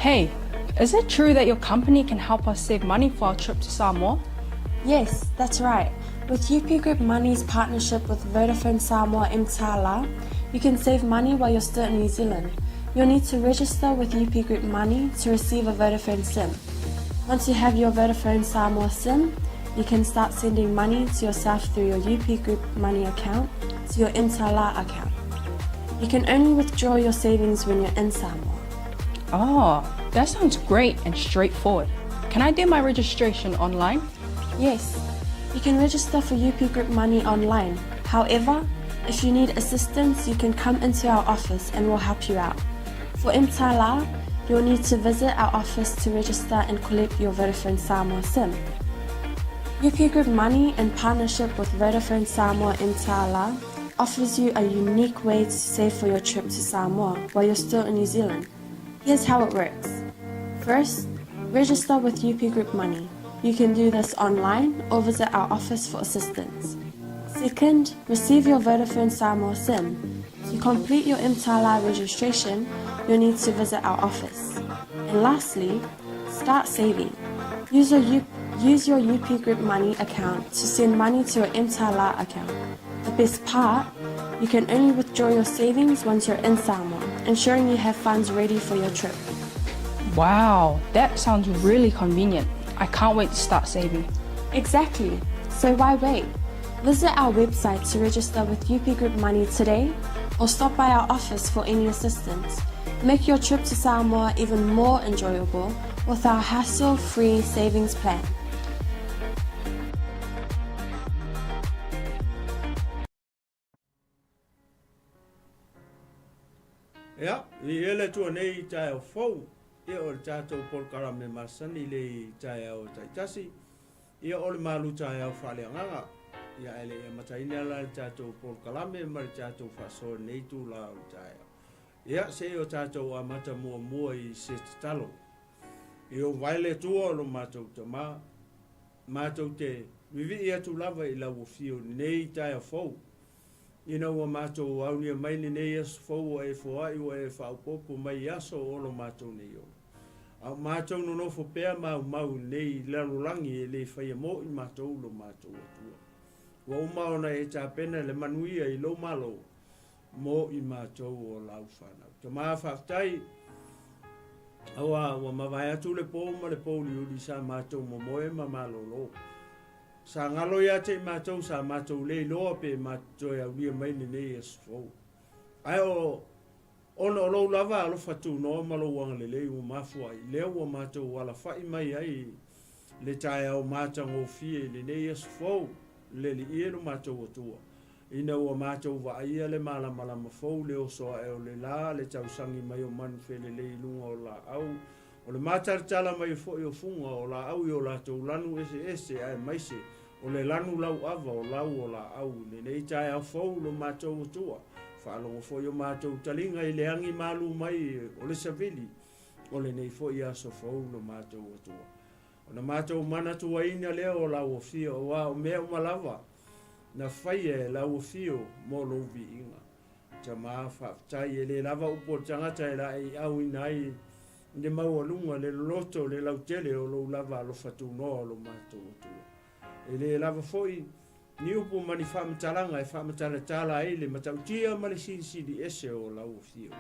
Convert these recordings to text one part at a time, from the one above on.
Hey, is it true that your company can help us save money for our trip to Samoa? Yes, that's right. With UP Group Money's partnership with Vodafone Samoa Mtala, you can save money while you're still in New Zealand. You'll need to register with UP Group Money to receive a Vodafone SIM. Once you have your Vodafone Samoa SIM, you can start sending money to yourself through your UP Group Money account to your Mtala account. You can only withdraw your savings when you're in Samoa. Oh, that sounds great and straightforward. Can I do my registration online? Yes, you can register for UP Group Money online. However, if you need assistance, you can come into our office and we'll help you out. For Mtala, you'll need to visit our office to register and collect your Vodafone Samoa SIM. UP Group Money, in partnership with Vodafone Samoa Mtala, offers you a unique way to save for your trip to Samoa while you're still in New Zealand. Here's how it works. First, register with UP Group Money. You can do this online or visit our office for assistance. Second, receive your Vodafone Samoa SIM. To complete your Mtala registration, you'll need to visit our office. And lastly, start saving. Use your, U- use your UP Group Money account to send money to your Mtala account. The best part, you can only withdraw your savings once you're in Samoa, ensuring you have funds ready for your trip. Wow, that sounds really convenient. I can't wait to start saving. Exactly. So why wait? Visit our website to register with UP Group Money today or stop by our office for any assistance. Make your trip to Samoa even more enjoyable with our hassle-free savings plan. Ia, i ele atua nei i taeao fou, ia o le tatou polokalame masani le i taeao taitasi, ia o le malu taeao faaleagaga. Ia ae le i amataina la le tatou polokalame ma le tatou faasoa i lenei itula o le taeao. Ia, se i o tatou amata muamua i se tatalo. I ou vae le Atua o lo matou Tama, matou te vivii atu lava i lau afio i lenei taeao fou, Ina ua matou aunia mai lenei aso fou ua e foai ua e faaopoopo mai i aso o lo matou nei ola. A o matou nonofo pea maumau i lenei lalolagi e le faia mo i matou lo matou Atua. Ua uma ona e tapena le manuia i lou Malo mo i matou o lau fanau. Tama faafetai aua ua mavae atu le po ma le pouliuli sa matou momoe ma malolo. Sa galo ia te i matou, sa matou le iloa pe matou toe aulia mai lenei aso fou. Ae o ona o lou lava alofa tunoa ma lou agalelei ua mafua ai, lea ua matou alafa'i mai ai le taeao matagofie i lenei aso fou, le Alii e lo matou Atua, ina ua matou vaaia le malamalama fou, le oso ae o le la, le tausagi mai o manu felelei i luga o laau, O le mātalatala mai foi o fuga o laau i o latou lanu eseese aemaise o le lanu lauava o lau o laau i lenei taeao fou lo matou Atua. Faalogo foi o matou taliga i le agi malu mai o le savili o lenei foi aso fou lo matou Atua. Ona matou manatuaina lea o lau afio auā o mea uma lava na faia e lau afio mo lou viiga. Tama, faafetai, e le lava upu o le tagata e laeiauina ai le maualuga, le loloto, le lautele o lou lava alofa tunoa o lo matou Atua. E le lava foi ni upu ma ni faamatalaga e faamatalatala ai le matautia ma le silisili ese o lau afio.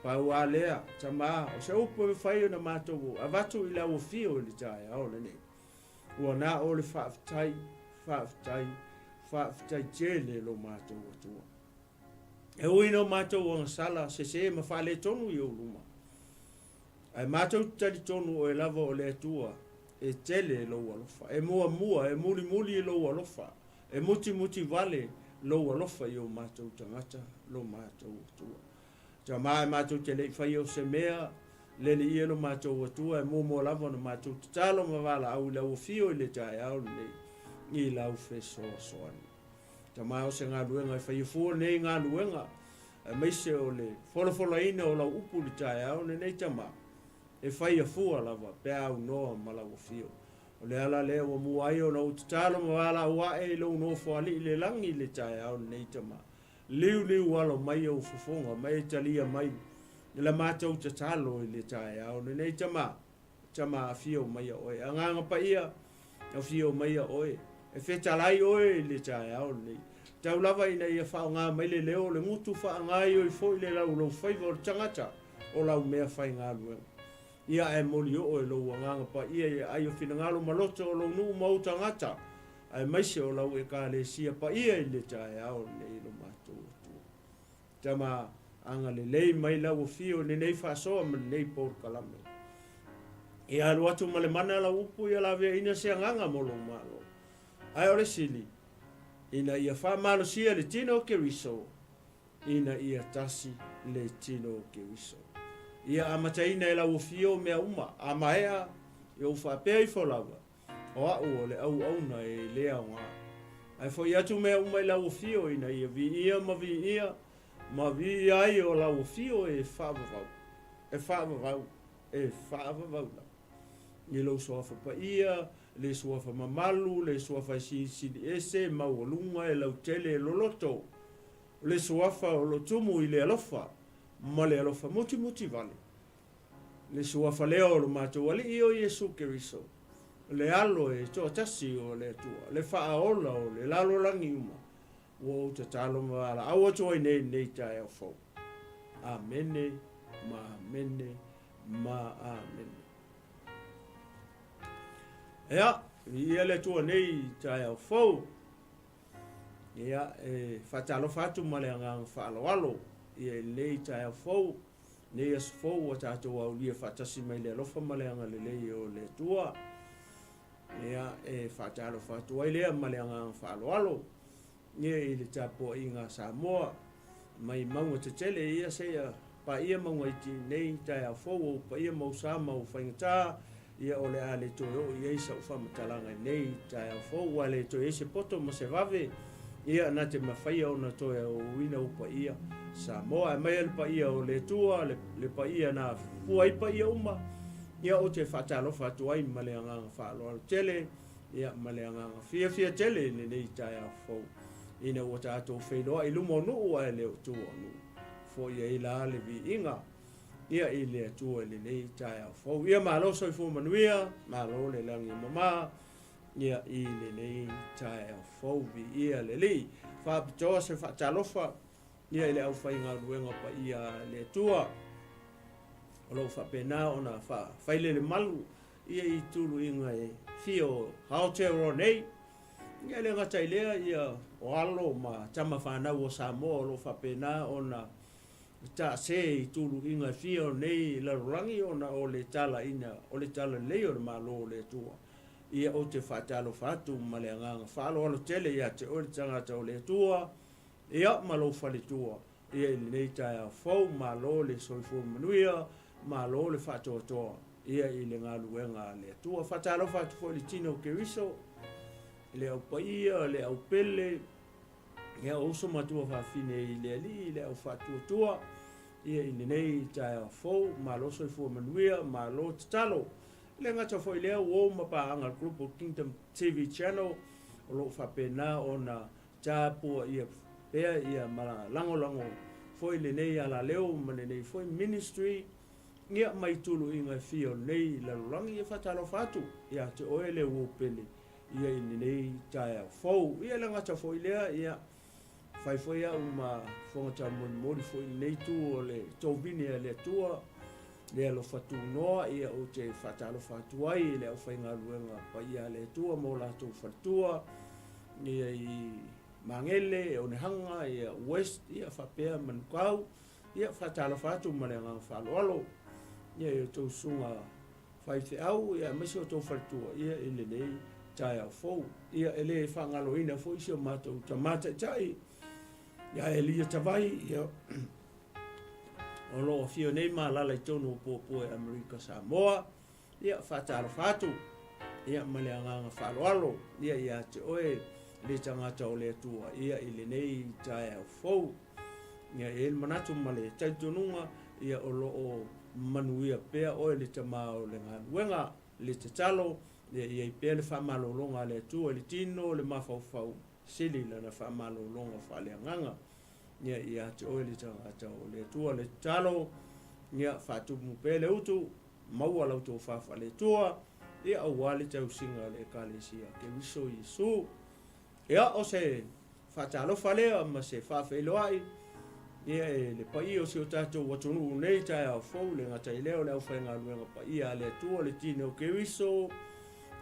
Pau a lea, Tama, o se upu e mafai ona matou avatu i lau afio i le taeao lenei. Ua na o le faafetai, faafetai, faafetai tele lo matou Atua. E ui ina o matou agasala, sese ma faaletonu i ou luma, ae matou te talitonu oe lava o le Atua e tele lou alofa, e muamua, e mulimuli lou alofa, e mutimuti vale lou alofa i o matou tagata, lo matou Atua. Tama e matou te le i faia o se mea, lele ia lo matou Atua e muamua lava ona matou tatalo ma valaau i lau afio i le taeao lenei i lau fesoasoani. Tama o se galuega e faia fua nei galuega, aemaise o le folafolaina o lau upu i le taeao lenei tama, e faia fua lava pe a aunoa ma lau afio. O le ala lea ua mua ai ona ou tatalo ma valaau ae i lou nofoalii i le lagi i le taeao lenei tama. Liuliu alo mai ou fofoga ma e talia mai. La matou tatalo i le taeao lenei, Tama, Tama afio maia Oe, Agaga Paia, afio maia Oe, e fetalai Oe i le taeao lenei. Tau lava ina ia faaaoga mai le leo o le gutu faagaoioi foi le laulaufaiva o le tagata o lau mea faigaluega. Ia ae moli oo e lou Agaga Paia i aai o finagalo ma loto o lou nuu ma ou tagata, aemaise o lau Ekalesia paia i le taeao lenei lo matou Atua. Tama, agalelei mai lau afio i lenei faasoa ma lenei polokalame. Ia alu atu ma le mana lau upu ia laveaina se agaga mo lou Malo. Ae o le sili, ina ia faamalosia le tino o Keriso, ina ia tasi le tino o Keriso. Ia amataina e lau afio mea uma, a maea, ia ou faapea ifo lava, O au o le auauna e le aoga. Ae foi atu mea uma i lau afio ina ia viia ma viia ma viia ai o lau afio e faavavau, e faavavau, e faavavau lava. I lou suafa paia, le suafa mamalu, le suafa e silisili ese, e maualuga, e lautele, e loloto, le suafa o lo tumu i le alofa ma le alofa mutimuti vale. Le suafa lea o lo matou Alii o Iesu Keriso, le Alo e toatasi o le Atua, le Faaola o le lalolagi uma, ua ou tatalo ma valaau atu ai nei i lenei taeao fou. Amene ma amene ma amene. Ea, viia le Atua nei taeao fou. Ia, e faatalofa atu ma le agaga faaaloalo ia i lenei taeao fou. Nei aso fou ua tatou aulia faatasi mai le alofa ma le agalelei o le Atua. Ia, e faatalofa atu ai lea ma le agaga faaaloalo ia i le tapuaiga a Samoa mai mauga tetele ia seia paia mauga iti i nei taeao fou o ou paia ma ou sa ma ou faigata, ia o le a le toe oo i ai sau faamatalaga i nei taeao fou, ua le toe i ai se poto ma se vave, ia na te mafaia ona toe auauina ou paia Samoa. Ae mai le paia o le Atua, le, le paia na fua ai paia uma, ia ou te faatalofa atu ai ma le agaga faaaloalo tele, ia ma le agaga fiafia tele i lenei taeao fou, ina ua tatou feiloai i luma o nuu ae le o tua o nuu. Foi ai la le viiga ia i le Atua i lenei taeao fou. Ia malo soifua manuia, malo le lagi e mama, ia i lenei taeao fou. Viia le Alii. Faapitoa se faatalofa ia i le aufaigaluega paia a le Atua o lo o faapena ona faafailele malu ia i tuluiga e fia o Aotearoa nei. Ia e le gata i lea, ia o alo ma tama fanau o Samoa o lo o faapena ona taase i tuluiga e fia o nei lalolagi ona o le talaina o le talalelei o le Malo o le Atua. Ia ou te faatalofa atu ma le agaga faaaloalo tele ia te oe le tagata o le Atua, ia ma lou faletua, ia i lenei taeao fou, malo le soifua manuia, malo le faatoatoa, ia i le galuega a le Atua. Faatalofa atu foi i le tino o Keriso, le au paia, le au pele, Ia o uso matua fafine i le Alii, le au faatuatua, ia i lenei taeao fou, malo soifua manuia, malo tatalo. E le gata foi i lea, uo ma paaga le Global Kingdom TV Channel, o lo o faapena ona tapuaia pea ia ma lagolago foi lenei alaleo ma lenei foi ministry, ia mai tuluiga e fia o lenei lalolagi, ia faatalofa atu ia te oe le uo pele ia i lenei taeao fou. Ia le gata foi lea, ia fai foi au ma fofoga taumolimoli foi i lenei itu o le tovine a le Atua, le alofa tunoa, ia ou te faatalofa atu ai i le aufaigaluega paia a le Atua ma o latou faletua, ia i Magele, Onehanga, ia West, ia faapea Manukau, ia faatalofa atu ma le agaga faaaloalo, ia i o outou susuga faifeau ia aemaise o tou faletua ia i lenei taeao fou. Ia e le faagaloina foi si o matou tama taitai ia Elia Tavai ia o lo o afio nei ma alaala i totonu o Puapua e Amerika Samoa. Ia faatalofa atu ia ma le agaga faaaloalo ia ia te oe le tagata o le Atua ia i lenei taeao fou. Ia e i ai le manatu ma le talitonuga ia o lo o manuia pea oe le tama o le galuega, le tatalo, ia i ai pea le faamalologa a le Atua i le tino, le mafaufau sili i lana faamalologa faaleagaga. Ia ia te oe le tagata o le Atua le tatalo, Ia, faatumu pea le utu, maua la outou faafaaletua, ia aua le tausiga a le Ekalesia Keriso Iesu. Ia, o se faatalofa lea ma se faafeiloai, ia e le paia o si o tatou atunuu nei taeao fou, le gata i lea o le aufaigaluega paia a le Atua, le tino o Keriso,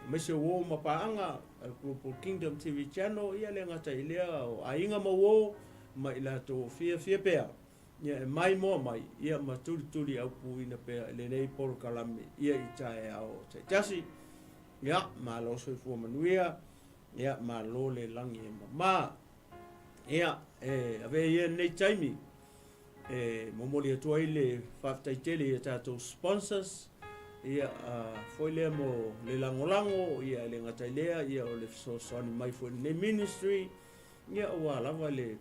aemaise o uo ma paaga a le Global Kingdom TV Channel, ia le gata i lea o aiga ma uo ma i latou o fiafia pea. Ia e maimoa mai, ia ma tulituliaupuina pea i lenei polokalame ia i taeao taitasi. Ia, malo soifua manuia, ia malo le lagi e mama. Ia, e avea ia lenei taimi e momoli atu ai le faafetai tele i a tatou sponsors, ia foi lea mo le lagolago, ia e le gata i lea, ia o le fesoasoani mai foi i lenei ministry, Ia aua lava le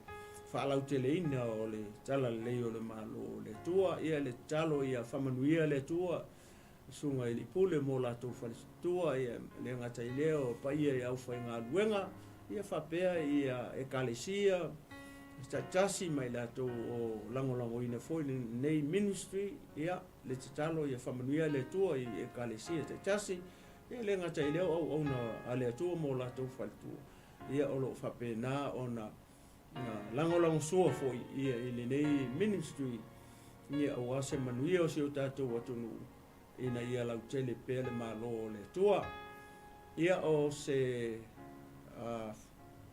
faalauteleina o le talalelei o le Malo o le Atua. Ia le tatalo ia faamanuia le Atua i susuga i alii pule mo latou faletua, ia le gata i lea o paia i aufaigaluega, ia faapea ia ekalesia taitasi ma i latou o lagolagoina foi lenei ministry. Ia le tatalo ia faamanuia le Atua i ekalesia taitasi, ia le gata i lea o auauna a le Atua mo latou faletua. Ia o lo o faapena ona lagolagosua foi ia i lenei ministry ia aua se manuia o si o tatou atunuu ina ia lautele pea le Malo o le Atua. Ia o se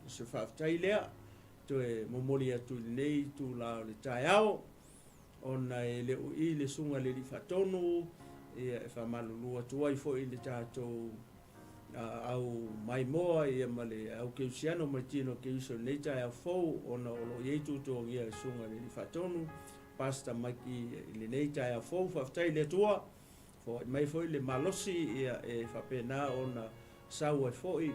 se faafetai lea toe momoli atu i lenei itula o le taeao ona e le o i le Susuga i le Alii Faatonu ia e faamalulu atu ai foi i le tatou au maimoa ia ma le au keusiano ma le tino keuso i lenei taeao fou ona o lo o i ai tuatuagia e Susuga i le Alii Faatonu Pastor Mike i lenei taeao fou. Faafetai i le Atua, foai mai foi le malosi ia e faapena ona sau ai foi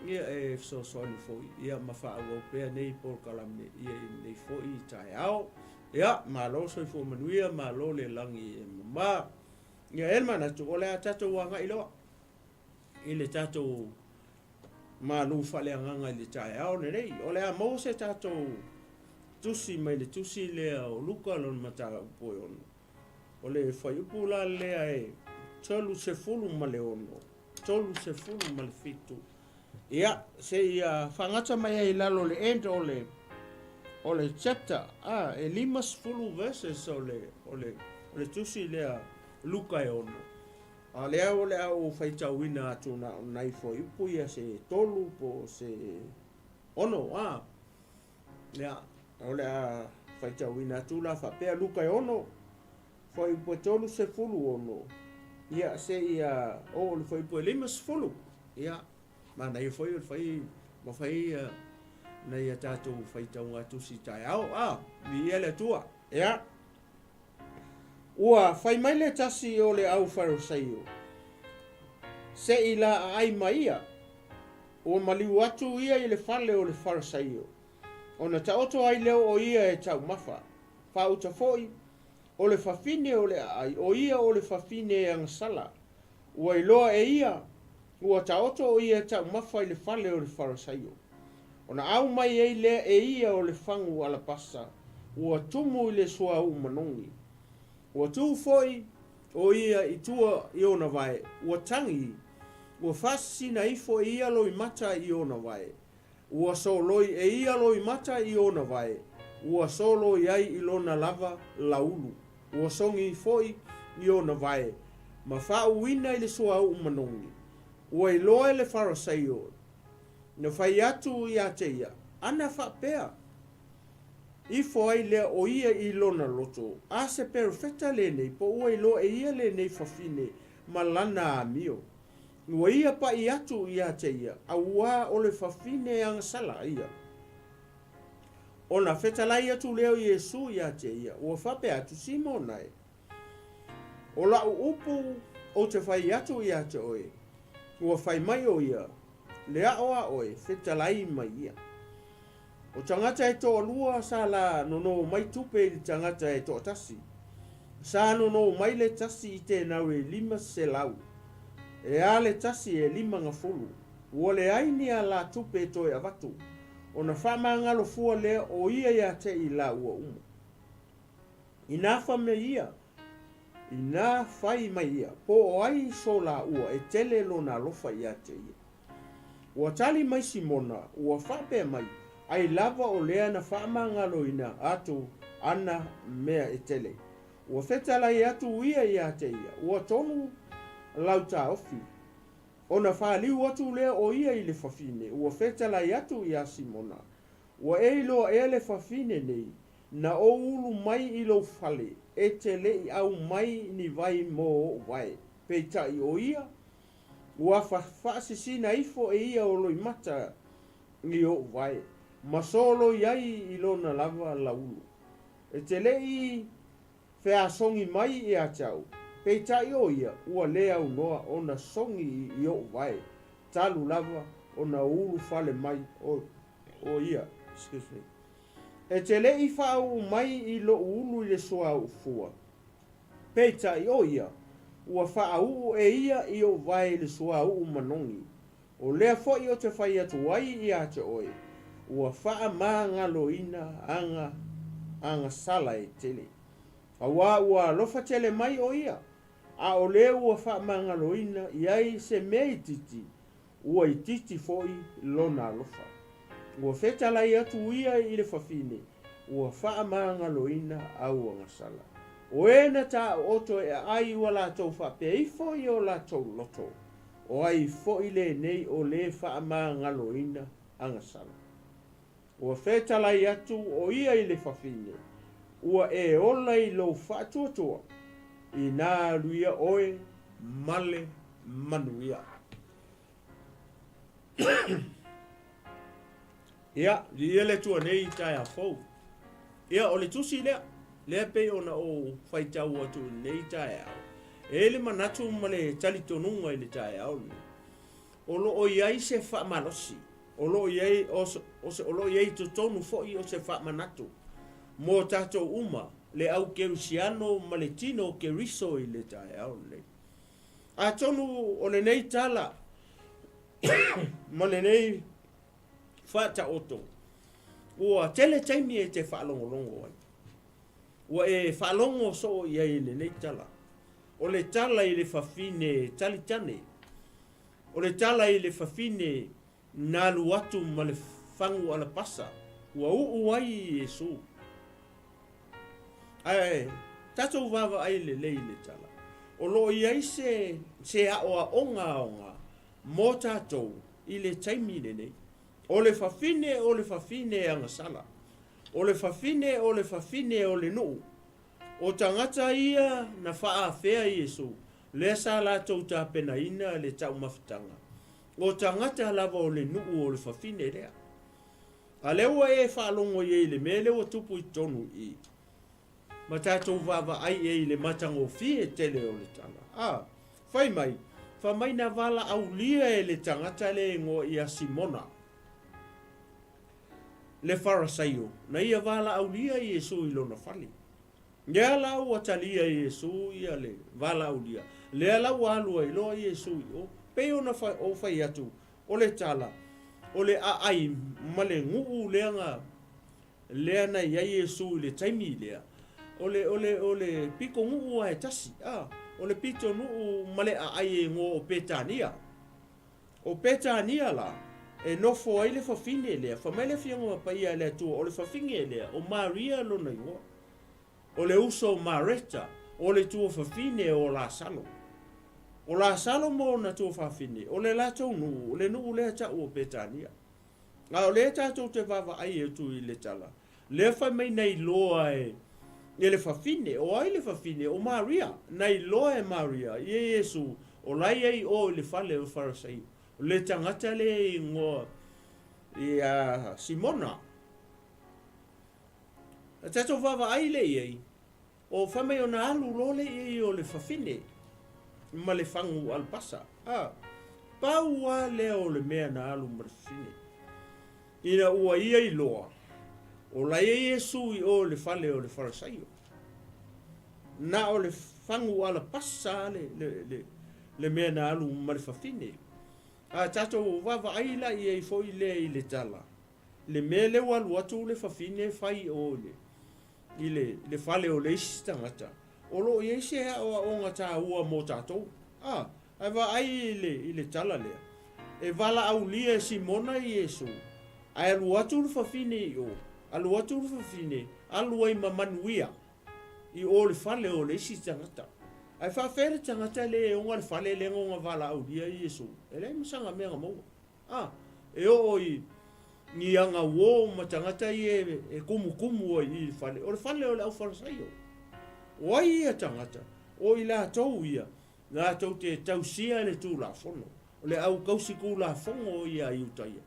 ia e fesoasoani foi ia ma faaauau pea nei polokalame ia i lenei foi taeao. Ia, malo soifua manuia, malo le lagi e mama. Ia, e i ai le manatu o le a tatou agai loa i le tatou malu faaleagaga i le taeao lenei. O le a maua se tatou tusi mai le tusi lea o Luka lona mataupu e ono. O le fuaiupu la lea e 36, 37. Ia, seia faagata mai ai i lalo o le end o le o le chapter, a, e 50 verses o le, o le, o le tusi lea Luka e ono. A o lea o le a ou faitauina atu na o nai fuaiupu ia se tolu po o se ono, a. Ia, o le a faitauina atu la faapea Luka e ono, fuaiupu e 36, ia, seia oo i le fuaiupu e 50. Ia, manaia foi o le fai ma fai nai a tatou faitauga tusi taeao, a, viia le Atua. Ia. Ua fai mai le tasi o le au Farisaio, Se i la aai ma ia. Ua maliu atu ia i le fale o le Farisaio, ona taoto ai lea o ia e taumafa. Faauta foi, o le fafine o le aai, o ia o le fafine e agasala. Ua iloa e ia, ua taoto o ia e taumafa i le fale o le Farisaio. Ona au mai ai lea e ia o le fagu alapasa, ua tumu i le suauu manogi. Ua tu foi o ia i tua i ona vae, ua tagi, ua faasisina ifo e ia loimata i ona vae. Ua soloi e ia loimata i ona vae, ua soloi ai i lona lava laulu. Ua sogi foi i ona vae, ma faauuina i le suauu manogi. Ua iloa e le Farisaio Na fai atu ia te ia, Ana faapea ifo ai lea o ia i lona loto, a se perofeta lenei, po ua iloa e ia lenei fafine ma lana amio. Ua ia paʻi atu ia te ia, auā o le fafine e agasala ia. Ona fetalai atu lea o Iesu ia te ia, ua faapea atu, Simona e, O lau upu ou te fai atu ia te oe, ua fai mai o ia, Le aʻo a oe, fetalai mai ia. O tagata e toalua sa la nono mai tupe i le tagata e toatasi. Sa nono mai le tasi i tenau e 500, e a le tasi e 50. Ua leai ni a la tupe e toe avatu, ona faamagalo fua lea o ia ia te i laua uma. Inā fai mai ia, Inā fai mai ia, po o ai so lāua e tele lona alofa iā te ia? Ua tali mai Simona, ua faapea mai, Ai lava o lea na faamagaloina atu ana mea e tele. Ua fetalai atu ia iā te ia, ua tonu lau taofi. Ona faliu atu lea o ia i le fafine, ua fetalai atu iā Simona, Ua e iloa ea le fafine nei, na ou ulu mai i lou fale, e te le i ʻau mai ni wai mō oʻu wae, peitai ʻo ia, ua faasisina ifo e ia o loimata i oʻu wae, ma soloi ai i lona lava laulu. E te le i feasogi mai iā te au, peitai ʻo ia, ua lē aunoa ona sogi i oʻu wae, talu lava ona ulu fale mai ʻo ia. Excuse me. E te le i faauu mai i loʻu ulu i le suauu fua. Peitai, ʻo ia, ua faauu e ia i oʻu wae i le suauu manogi. ʻO lea foʻi o te fai atu ai iā te ʻoe, ua faamagaloina aga agasala e tele. Auā ua alofa tele mai ʻo ia, ʻaʻole ua faamagaloina i ai se mea itiiti, ua itiiti foʻi lona alofa. Ua fetalai atu ia i le fafine, ua faamagaloina au agasala. ʻO e na taoto e ʻaʻai ua latou faapea ifo i o latou loto, ʻo ai foʻi lenei o lē faamagaloina agasala. Ua fetalai atu ʻo ia i le fafine, ua e ola i lou faatuatua, inā alu ia ʻoe ma le manuia. Ia, viia le Atua nei i taeao fou. Ia, o le tusi lea, lea pei ona ou faitau atu i lenei taeao, e i le manatu ma le talitonuga i le taeao lenei, o lo o i ai se faamalosi, o lo o i ai, o, o, se, o lo o i ai i totonu foi o se faamanatu mo tatou uma, le au kerisiano ma le tino o Keriso i le taeao lenei. Atonu o lenei tala ma lenei faataoto, ua tele taimi e te faalogologo ai. Ua e faalogo soo i ai i lenei tala. O le tala i le fafine talitane. O le tala i le fafine na alu atu ma le fagu alapasa, ua uu ai Iesu. Ae tatou vaavaai lelei i le tala, o lo o i ai se, se aoaoga aoga mo tatou i le taimi lenei. O le fafine o le fafine e agasala. O le fafine o le fafine o le nuu. O tagata ia na faaafea Iesu, lea sa latou tapenaina le taumafataga. O tagata lava o le nuu o le fafine lea. A lea ua e faalogo i ai i le mea lea ua tupu i totonu i i, ma tatou vaavaai i ai i le matagofie tele o le tala. A, fai mai, fai mai na valaaulia e le tagata lea e igoa ia Simona, le Farasaio, na ia valaaulia Iesu i lona fale. Lea la ua talia e Iesu ia le valaaulia, lea la ua alu ai loa Iesu i o. Pei ona ou fai atu, o le tala, o le aai ma le guu lea na, lea na i ai Iesu i le taimi lea, o le, o le, o le pito nuu lava e tasi, a, o le pito nuu ma le aai e igoa o Petania. O Petania la, e nofo ai le fafine lea, fai mai le Afioga Paia a le Atua, o le fafine lea, o Maria lona igoa. O le uso o Mareta, o le tuafafine o Lasalo. O Lasalo ma ona tuafafine, o le latou nuu, o le nuu lea tau o Petania. A o lea tatou te vaavaai atu i le tala, lea fai mai na iloa e, e le fafine, o ai le fafine? O Maria. Na iloa e Maria ia Iesu, o la e i ai i o i le fale o Farasaio, le tagata lea e igoa ia Simona. A tatou vaavaai lea i ai, o fai mai ona alu loa lea i ai o le fafine ma le fagu alapasa. A, pau lava lea o le mea na alu ma le fafine. Ina ua ia iloa, o la e i ai Iesu i o i le fale o le Farasaio. Na o le fagu alapasa le, le, le, le mea na alu ma le fafine. A tatou vaavaai la i ai foi lea i le tala, le mea lea ua alu atu le fafine fai i o i le, i le, le fale o le isi tagata. O lo o i ai se aoaoga taua mo tatou. A, ae vaai i le, i le tala lea. E valaaulia e Simona Iesu, ae alu atu le fafine i o, alu atu le fafine, alu ai ma manuia i o le fale o le isi tagata. Ae faafefea le tagata lea e ona le fale lea na ona valaaulia Iesu? E leai ma sana mea na maua. A, e oo i ni aga uo ma tagata ia e kumukumu ai i le fale, o le fale o le aufalasaio. O ai ia tagata? O i latou ia, latou te tausia le Tulafono. O le au kausi Tulafono ia a Iutaia.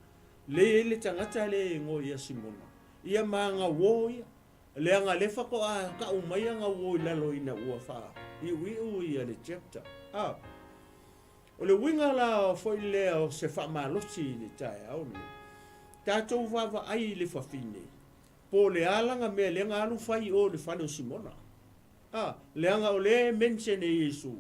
Lea e i ai le tagata lea e igoa ia Simona, ia ma aga uo ia. Leaga lea faatoa tau mai aga uo i lalo ina ua faaiuiu ia le chapter. A. O le uiga la foi lea o se faamalosi i le taeao lenei, tatou vaavaai i le fafine, po o le a lana mea lea na alu fai i o i le fale o Simona. A, leaga o lea e mention e Iesu,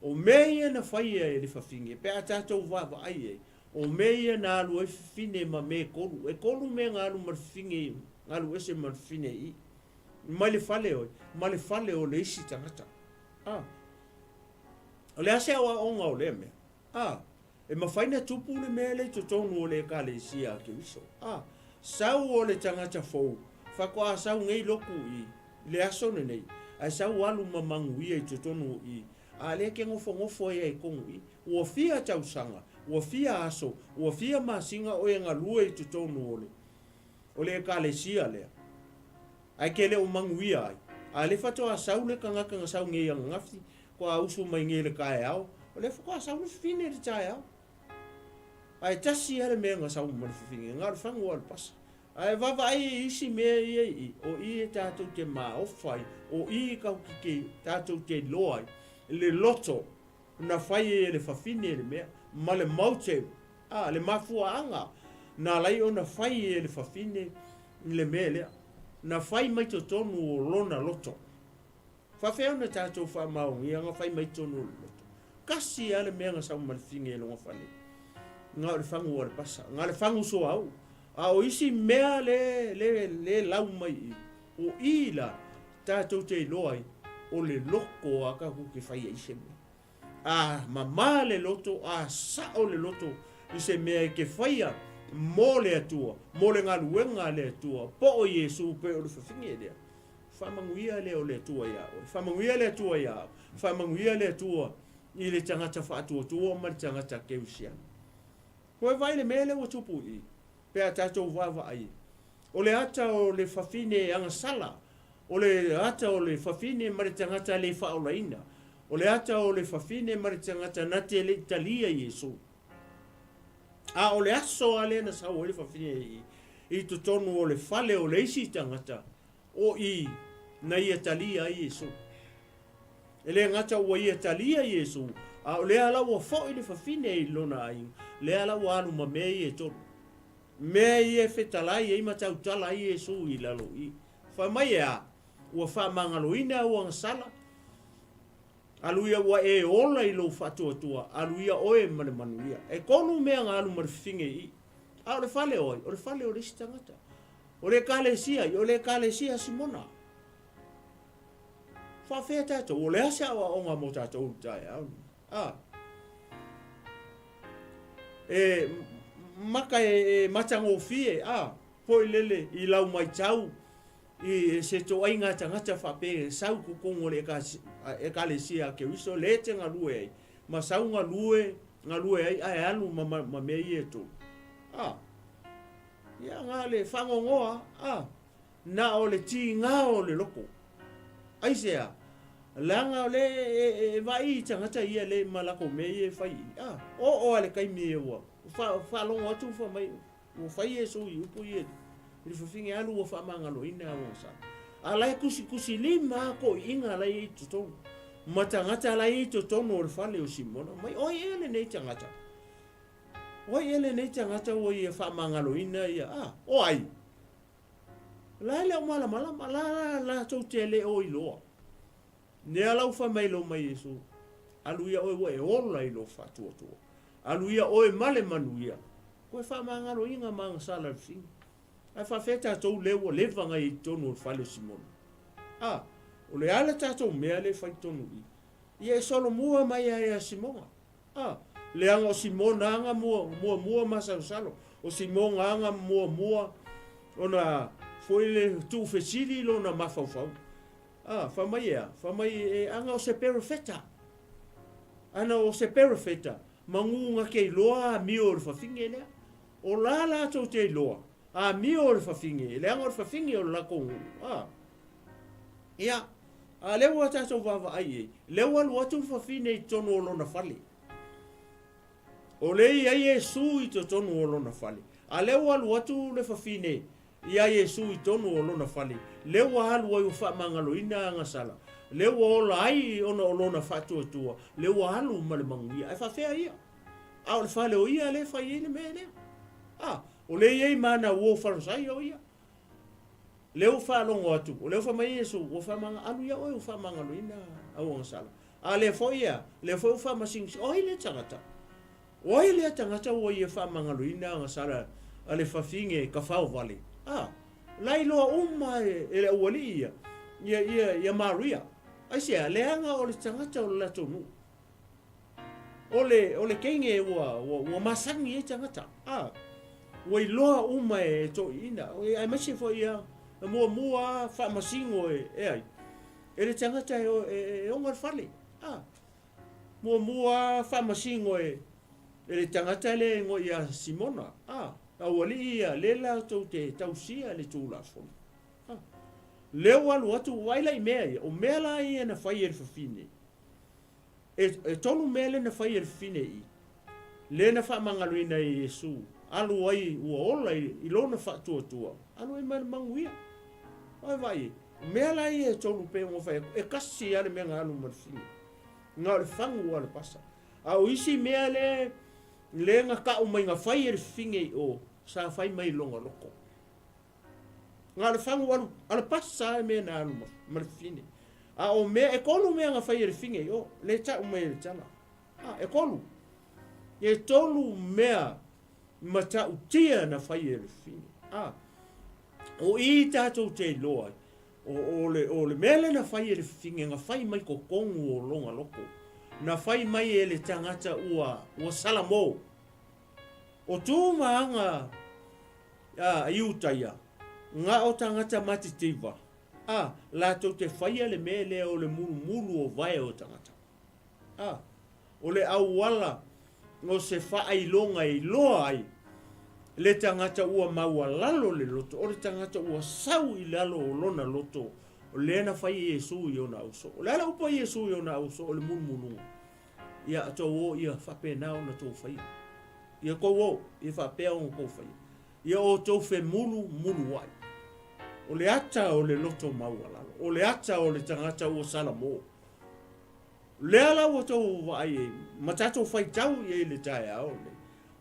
o mea ia na faia e le fafine, pe a tatou vaavaai i ai, o mea ia na alu ai fafine ma mea e kolu. E kolu mea na alu ma le fafine, na alu ese ma le fafine i i, mai le fale o ai, ma le fale o le isi tagata. A. O le a se aoaoga o lea mea? A, e mafai na tupu le mea lea i totonu o le Ekalesia a Keriso. A, sau o le tagata fou, faatoa sau nei loku i, i le aso lenei, ae sau alu ma manuia i totonu i, a lea ke nofonofo ai ai tonu i. Ua fia tausaga, ua fia aso, ua fia masina oe e galue i totonu o le, o le Ekalesia lea. Ae ke le o manuia ai. A lea faatoa sau le tagata na sau nei ananafi, Kua usu mai nei le taeao, o lea faatoa sau le fafine i le taeao. Ae tasi lava le mea na sau ma le fafine, na o le fagu lava o le pasa. Ae vaavaai i isi mea ia i i, o i e tatou te maofa ai, o i tatou te iloa ai le loto na fai ai e le fafine le mea, ma le motive, a, le mafuaaga na ala ai ona fai e le fafine le mea lea, na fai mai totonu o lona loto. Faafefea ona tatou faamaonia na fai mai totonu o le loto? Tasi lava le mea na sau ma le fine i lona fale, na o le fagu o le pasa, na o le fagu suauu. A o isi mea le, le, le lau mai i, o i la tatou te iloa ai, o le loto a tatou te fai ai se mea. A mamā le loto, a sao le loto i se mea e te faia mo le Atua, mo le galuega a le Atua, po o Iesu pe o le fafine lea. Faamanuia lea o le Atua iā oe. Faamanuia le Atua iā au. Faamanuia le Atua i le tagata faatuatua ma le tagata kerisiano. Koe vaai le mea lea ua tupu i i, pe a tatou vaavaai. O le ata o le fafine e agasala, o le ata o le fafine ma le tagata le faaolaina, o le ata o le fafine ma le tagata na te le i talia Iesu. A o le aso lava lea na sau ai le fafine i, i totonu o le fale o le isi tagata, o i na ia talia ai Iesu. E le gata ua ia talia Iesu, a o lea la ua foi le fafine i lona aiga, lea la ua alu ma mea ia e tolu. Mea ia e fetalai ai ma tautala ai Iesu i lalo i. Fai mai e a? Ua faamagaloina au agasala, alu ia ua e ola i lou faatuatua, alu ia oe ma le manuia. E kolu mea na alu ma le fafine i i. A o le fale o ai? O le fale o le isi tagata. O le Ekalesia, o le Ekalesia a Simona. Faafefea tatou, o le a se aoaoga mo tatou i le taeao lenei? A. E maka e, e matagofie, a, foi lele i lau maitau i se toaiga tagata faapea e sau i totonu o le Ekalesia a Keriso le te galue ai, ma sau galue, galue ai ae alu ma, ma, ma mea ia e tolu. A. Ia, na le fagogoa, a, na o le tiga o le loko. Aisea? Leaga o le e, e, e vaai i tagata ia le ma lakou mea ia e fai i. A, oo a le taimi e ua fa, faalogo atu fa mai, ua fai Iesu i upu ia i le fafine alu ua faamagaloina au sa. A la e kusikusi lima a toeaiina la e i totonu. Ma tagata la e i totonu o le fale o Simona. Mai, o ai ea lenei tagata? O ai ea lenei tagata ua ia faamagaloina ia? A, o ai? La e le o malamalama, la la latou te le o iloa. Nea lau fai mai lo mai Iesu, alu ia oe ua e ola i lo faatuatua. Alu ia oe ma le manuia. Koe faamagaloina ma agasala le fini. Ae faafefea tatou lea ua leva na i ai totonu o le fale o Simona? A, O le a le tatou mea lea e fai tonu i i? Ia e solomua mai lava ia Simoga. A, leaga o Simona aga mua, muamua masalosalo. O Simoga aga muamua ona foi le tuufesili lona mafaufau. A, fai mai e a? Fai mai e aga o se perofeta. Ana o se perofeta, magu ga ke iloa amio o le fafine lea. O la latou te iloa, amio o le fafine, leaga o le fafine o le latou nuu. A, ia, a lea ua tatou vaavaai i ai, lea ua alu atu le fafine i totonu o lona fale. O lea i ai Iesu i totonu o lona fale. A lea ua alu atu le fafine iā Iesu i tonu o lona fale, lea ua alu ai ua faamagaloina agasala, lea ua ola ai ona o lona faatuatua, lea ua alu ma le manuia. Ae faafea ia? A o le fale o ia lea e fai ai le mea lea. A, o lea e i ai ma ana uo Farisaio ia. Lea ua faalogo atu, o lea ua fai mai Iesu, ua faamaga, alu ia oe ua faamagaloina au agasala. A lea foi ia, lea foi ua faamasingising, o ai lea tagata? O ai lea tagata ua ia faamagaloina agasala a le fafine kafao vale? A, la iloa uma e le aualii ia, ia, ia, ia Maria. Aisea? Leaga o le tagata o le latou nuu. O le, o le teine ua, ua, ua masani ai tagata. A, ua iloa uma e toeaiina, aemaise foi ia, e muamua faamasino e, e ai? E le tagata e, e, e ona le fale. A, Muamua faamasino e le tagata lea e igoa ia Simona, a, aualii ia, lea latou te tausia le Tulafono. A, lea ua alu atu, ua vaai la i mea ia, o mea la ia na fai e le fafine, e, e tolu mea lea na fai e le fafine i, lea na faamagaloina e Iesu, alu ai ua ola i, i lona faatuatua, alu ai ma le manuia. Ua e vaai, o mea la ia e tolu pei ona fai atu, e kasi lava le mea na alu ma le fafine. Na o le fagu a le pasa. A o isi mea le le na tau mai na fai e le fafine i o, sa fai mai i lona loto. Na o le fagu alu a le pasa e mea na alu ma, ma le fafine. A o mea, e tolu mea na fai e le fafine i o, le tau mai e le tala. A, e tolu. E tolu mea matautia na fai e le fafine. A, o i tatou te iloa ai, O, o, le, o le mea lea na fai e le fafine, na fai mai totonu o lona loto. Na fai mai e le tagata ua, ua salamo. O tu ma aga a Iutaia, na o tagata matitiva, a, latou te faia le mea lea o le mulumulu o vae o tagata. A, o le auala o se faailoga e iloa ai le tagata ua maualalo le loto, o le tagata ua sau i lalo o lona loto, o lea na fai e Iesu i ona ausoo. O le a le upu a Iesu i ona ausoo o le mulumuluga? Ia tou o ia faapena ona tou faia. Ia tou o ia faapea ona tou faia. Ia outou femulumuluai. O le ata o le loto maualalo, o le ata o le tagata ua salamo. Lea la ua tou vaai ai ma tatou faitau i ai i le taeao lenei,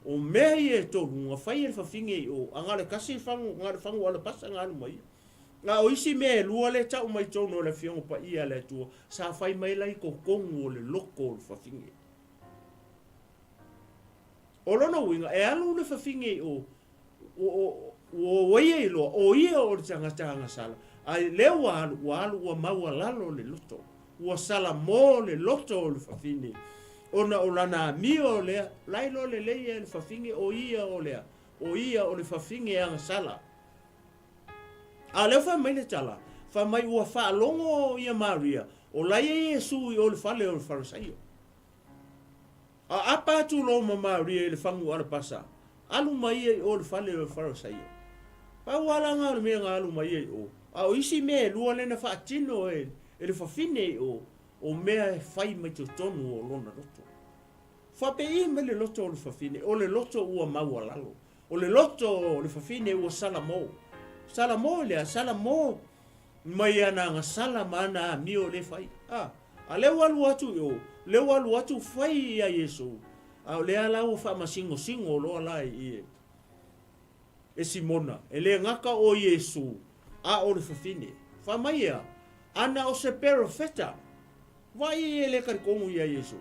o mea ia e tolu na fai e le fafine i o, a na o le tasi fagu, na o le fagu alapasa na alu ma ia. A o isi mea e lua lea e tau mai totonu o le Afioga Paia a le Atua, sa fai mai la i totonu o le loto o le fafine. O lona uiga, e alu le fafine i o, ua ia iloa, o ia o le tagata agasala, a lea ua alu, ua alu ua maualalo le loto, ua salamo le loto o le fafine, ona o lana amio lea, la iloa lelei e le fafine o ia o lea, o ia o le fafine agasala. A o lea ua fai mai le tala, fai mai ua faalogo ia Maria, o la ia Iesu i o le fale o le Farisaio. A apa atu loa ma Maria i le fagu alapasa, alu ma ia i o le fale o le Farisaio. Pau lava la na o le mea na alu ma ia i o, a o isi mea e lua lea na faatino e le fafine i o, o mea e fai mai totonu o lona loto. Faapei mai le loto o le fafine, o le loto ua maualalo, o le loto o le fafine ua salamo. Salamo i le a? Salamo mai ana agasala ma ana amio lea e fai. A, a lea ua alu atu i o, lea ua alu atu fai ia Iesu, a o lea la ua faamasingosingo loa la i e, e Simona, e le gata o Iesu, a o le fafine. Fai mai ea, ana o se perofeta, vaai e le talitonu ia Iesu.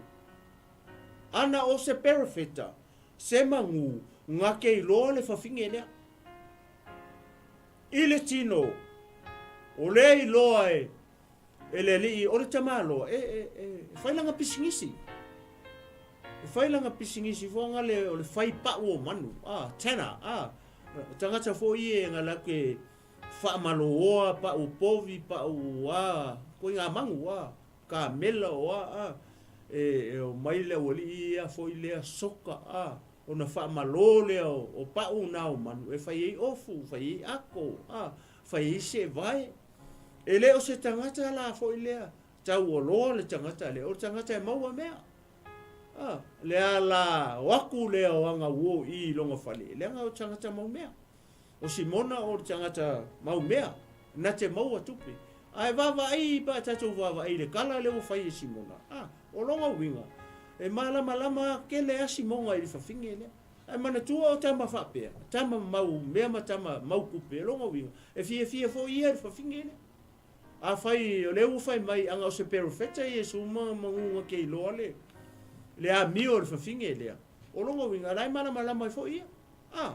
Ana o se perofeta, se magu, gake iloa le fafine lea. I le tino, o lea iloa e, E le alii, o le tamaloa, e, e, e, e fai lana pisinisi. E fai lana pisinisi foanga le, o le fai pau o manu, a, tanner, a. O tagata foi ia e ngala ke whaamaloa, pau povi, pau, a, ko i ngā mangu, a, kamela o a, a. E, e o mai le aualii ia foi lea soka, a, ona whaamalo lea o, o pau nā o manu, e fai ei ofu, fai ei ako, a, fai ei sevae. E le o se tagata la foi lea, taualoa le tagata lea, o le tagata e maua mea. A, le ala o aku lea o aga uo i longa fale, leaga o tagata mau mea. O Simona o le tagata mau mea, na te maua tupe. Ae vaavaai pe a tatou vaavaai i le kala lea ua fai e Simona, a, o lona uiga, e malamalama kele a Simona i le fafine lea. Ae manatua o tama faapea, tama mau mea ma tama mau tupe, o lona uiga, e fiafia foi ia i le fafine lea. Afai o lea ua fai mai aga o se perofeta Iesu ma maguga ke iloa le le amio o le fafine lea, o lona uiga, o la e malamalama ai foi ia. A,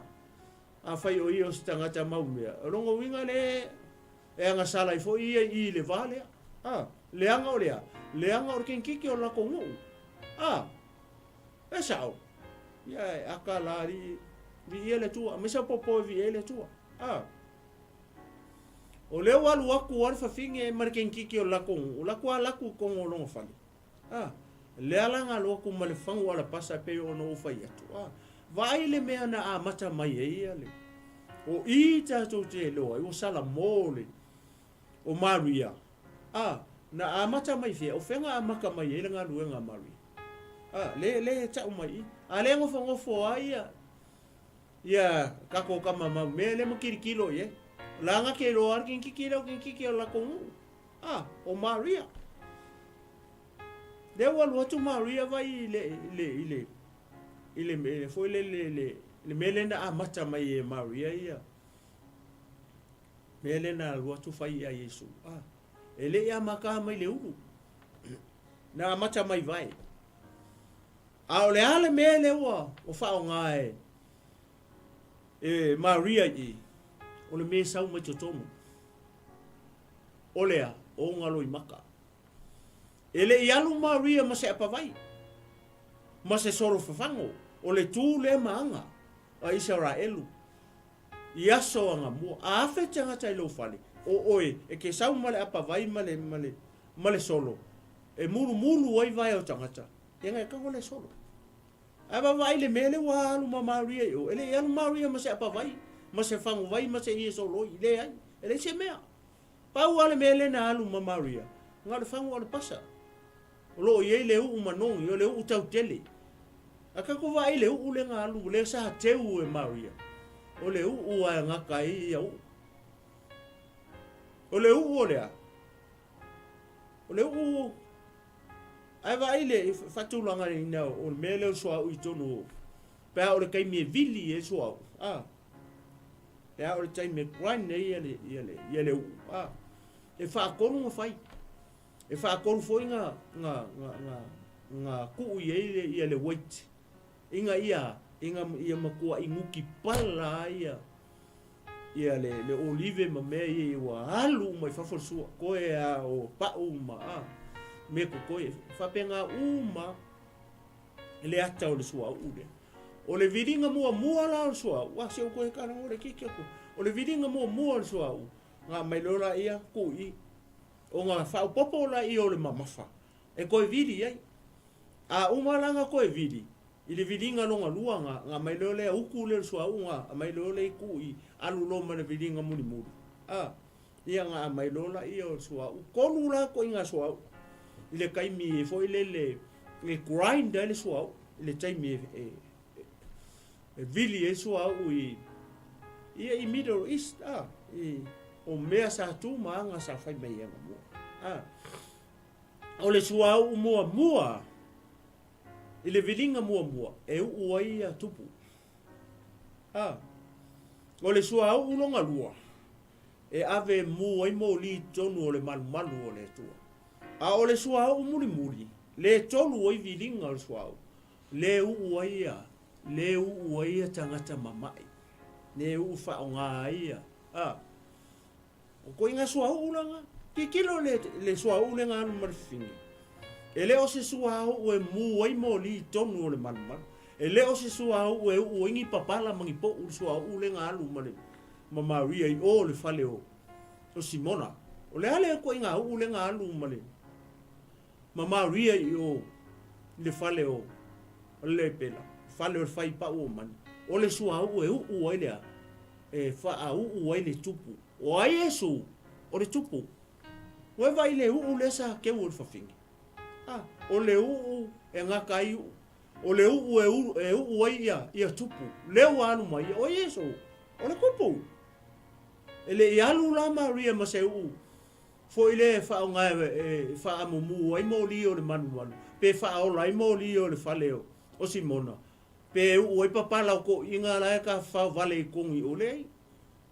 afai o ia o se tagata mau mea, o lona uiga le e agasala ai foi ia i i le va lea. A, leaga o le a? Leaga o le kenkiki o le latou nuu. A, e sao. Ia e aka la alii, viia le Atua, aemaise popo e viia ai le Atua. A, o lea ua alu aku a le fafine ma le kenkiki o le latou nuu, o latou ala atu i totonu o lona fale. A, lea la na alu atu ma le fagu alapasa e pei ona ou fai atu. A, vaai le mea na amata mai ai ia le, o i tatou te iloa ai ua salamo le, o Maria. A, na amata mai fea, o fea na amata mai ai le galuega a Maria? A, le, le tau mai i. A le nofonofo a ia, ia tatou tama mau mea lea ma kilokilo i ai. La na te iloa a le kenkiki lea o kenkiki o le latou nuu. A, o Maria. Lea ua alu atu Maria vai i le, i le, i le, i le, i le, foi le, le, le, le mea lea na amata mai e Maria ia. Mea lea na alu atu fai ia Iesu. A, e le i amata mai le ulu. Na amata mai vae. A o le a le mea lea ua faaaoga e, e Maria i, o le mea e sau mai totonu. O le a, o ona loimaka. E le i alu Maria ma se apavai, ma se solo fafago, o le tū lea ma aga a Isaraelu i aso agamua. A afe tagata i lou fale, o oe e ke sau ma le apavai ma le, ma le, ma le solo, e mulumulu ai vae o tagata, ia e tago le solo. Ae vaavaai le mea lea ua alu ma Maria i o, e le i alu Maria ma se apavai, ma se faguvai, ma se ie soloi, leai, e leai se mea. Pau lava le mea lea na alu ma Maria, na o le fagu o le pasa. O lo o i ai le uu manogi, o le uu tautele. A tatou vaai i le uu lea na alu, lea sa teu e Maria, o le uu lava e gata ai ia uu. O le uu o le a? O le uu ae vaai le faatulagaina o le mea lea o le suauu i totonu o, pe a o le taimi e vili ai le suauu, a, pe a o le taimi e grind ai ia le, ia le, ia le uu, a, e faatolu ona fai. E faatolu foi na, na, na, na, na tuu i ai le, ia le weight, ina ia, ina ia matuai nuki pala ai ia, ia le, le olive ma mea ia ua alu uma i fafo le sua, koe a o pau ma a, mea totoe, faapena uma le ata o le suauu lea. O le viliga muamua la o le suauu, a se u koe kalago le kiki aku, o le viliga muamua o le suauu, na aumai loa laia tuu i i, ona faaopoopo laia o le mamafa e toe vili ai. A uma la na toe vili, i le viliga lona lua na, na aumai loa lea utu lea o le suauu na aumai loa lea i tuu i, alu loa ma le viliga mulimuli. A, ia na aumai loa laia o le suauu. Tolu la ituaiga suauu i le taimi foi lele e grind ai le suauu i le taimi e, e, e vili ai le suauu i, ia i Middle East, a, i, o mea sa tu ma aga sa fai mai ai anamua. A, o le suauu muamua i le viliga muamua e uu ai ia tupu. A, o le suauu lona lua e ave e mu ai moli i totonu o le malumalu o le Atua. A o le suauu mulimuli, le tolu ai viliga o le suauu, le uu ai ia, le uu ai ia tagata mama'i, le uu faaaoga ai ia, a, o ituaiga suauu la na. Tilotilo le, le suauu lea na alu ma le fafine. E le o se suauu e mu ai moli i tonu o le malumalu. E le o se suauu e uu ai ni papala ma ni poʻu le suauu lea na alu ma le ma Maria i o le fale o o Simona. O le a le ituaiga uu lea na alu ma le ma Maria i o i le fale o le lepela, fale o le fai pau o manu. O le suauu e uu ai le a? E faauu ai le tupu. O ai Iesu? O le tupu. Ua e vaai i le uu lea sa keu o le fafine? A, o le uu e gata ai uu. O le uu e, u, e uu ai ia, ia tupu. Lea ua alu mai ia, o Iesu, o le tupu. E le i alu la Maria ma se uu foi lea e faaaoga e, e faamumu ai moli o le malumalu, pe faaola ai moli o le fale o, o Simona, pe e uu ai papala o toeaiina la e tafafao vale i totonu i o. Leai.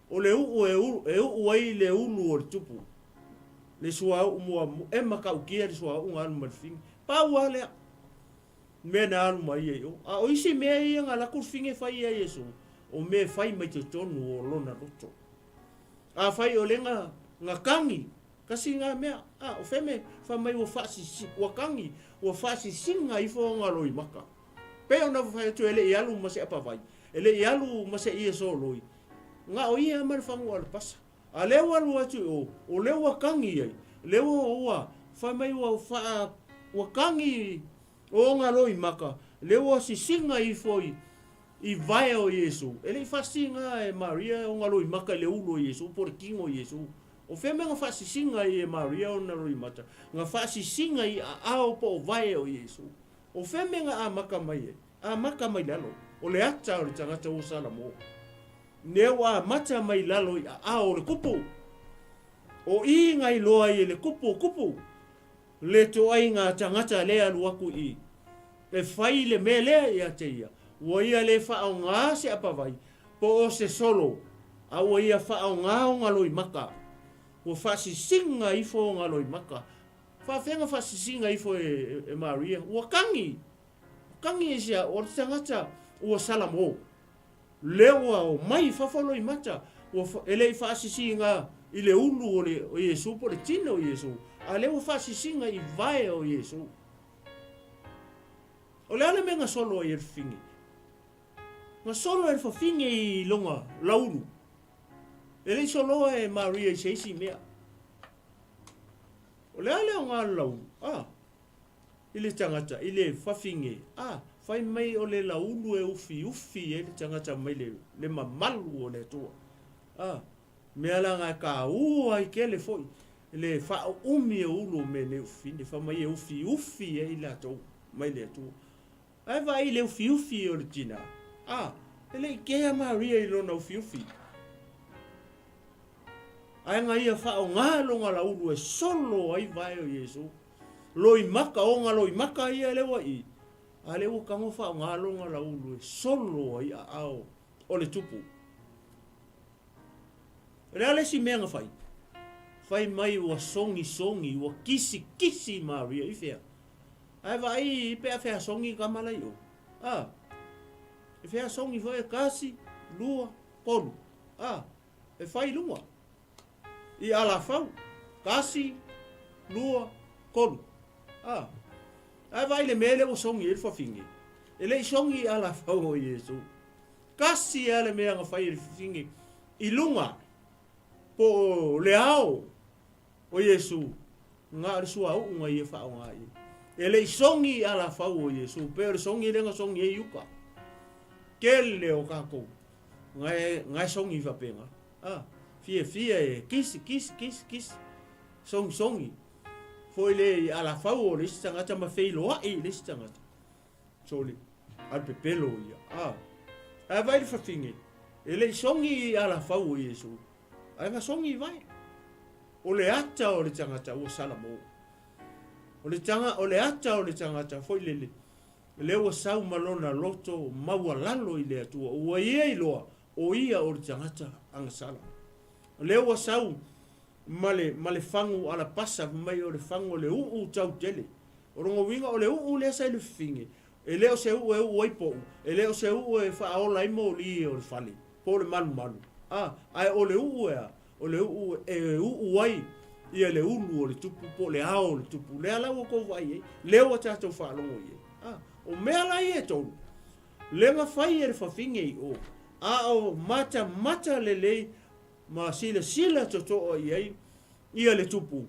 O le uu e, e uu ai le ulu o le tupu, le suauu muamua, e matautia le suauu na alu ma le fine. Pau lava lea mea na alu mai ai i o. A o isi mea ia na alu atu le fine fai ia Iesu, o mea e fai mai totonu o lona loto. Afai o lea na, na tagi, kasi na mea, a, o feme, fai mai ua faasisi, ua tagi, ua faasisiga ifo ona loimaka. Pei ona fai atu e le i alu ma se apavai, e le i alu ma se ie soloi, na o ia ma le fagu alapasa. A lea ua alu atu i o, o lea ua tagi ai, lea ua, ua, fai mai ua faa, ua tagi ona loimaka, lea ua sisiga ifo i, i vae o Iesu. E le i faasisiga e Maria ona loimaka i le ulu o Iesu po o le tino o Iesu. O fea mea na faasisiga ai e Maria ona loimata? Na faasisiga i aao po o vae o Iesu. O fea mea na amata mai ai? Amata mai lalo. O le ata o le tagata ua salamo. Lea ua amata mai lalo i aao o le kupu. O i na iloa ai e le kupu o kupu le toaiga tagata lea alu atu i e fai le mea lea ia te ia. Ua ia le faaaoga se apavai po o se solo, a ua ia faaaoga ona loimaka. Ua faasisiga ifo ona loimaka. Faafeaga faasisiga ifo e, e Maria. Ua tagi. Ua tagi e sea, o le tagata ua salamo. Lea ua omai i fafo loimata, ua, e le i faasisiga i le ulu o, le, o Iesu po o le tino o Iesu, a lea ua faasisiga i vae o Iesu. O le a le mea na solo ai e le fafine? Na solo e le fafine i lona laulu. E le i soloa e Maria i se isi mea. O le a le aoga o le laulu? A, i le tagata, i le fafine, a, fai mai o le laulu e ufiufi ai le tagata mai le, le mamalu o le Atua. A, mea la na e kāua ai tele foi le faauumi o ulu o mea nei o fafine, fai mai e ufiufi ai latou mai le Atua. Ae vaai i le ufiufi o le tina. A, e le i kea Maria i lona ufiufi. Ae na ia faaaoga lona laulu e solo ai vae o Iesu. Loimaka, ona loimaka ia lea ua i, a lea ua tago faaaoga lona laulu e solo ai aao o le tupu. O le a le isi mea na fai? Fai mai ua sogisogi, ua kisikisi Maria i fea? Ae vaai pe a feasogi tama la i o. A, e feasogi foi e kasi, lua, tolu. A, e fai i luga. I alafau. Kasi, lua, tolu. A, ae vaai le mea lea ua sogi ai le fafine. E le i sogi i alafau o Iesu. Kasi lava le mea na fai e le fafine i luga po o le ao o Iesu, na o le suauu na ia faaaoga i ai. E le i sogi i alafau o Iesu, pei o le sogi lea na sogi ai uka. Tele o tatou na e, na e sogi faapena. A, fiafia e kisi, kisi, kisi, kisi, sogi, sogi. Foi le i alafau o le isi tagata ma feiloai i le isi tagata. Sole, a le pepelo ia. A, ae vaai le fafine, e le i sogi i alafau o Iesu, ae na sogi i vae. O le ata o le tagata ua salamo. O le, tanga, o le ata o le tagata foi lele, lea ua sau ma lona loto maualalo i le Atua, ua ia iloa o ia o le tagata agasala. O lea ua sau ma le, ma le fagu alapasa, fai mai o le fagu o le uu tau tele. O lona uiga o le uu lea sa i le fafine, e le o se uu e uu ai poʻu, e le o se uu e faaola ai moli o le fale, po o le malumalu, a, ae o le uu e a? O le uu e uu ai Ia le ulu o le tupu po o le ao o le tupu, lea la ua tou vaai i ai, lea ua tatou faalogo i ai. A, o mea la ia e tolu, lea na fai e le fafine i o, a o matamata lelei ma silasila totoa i ai ia le tupu,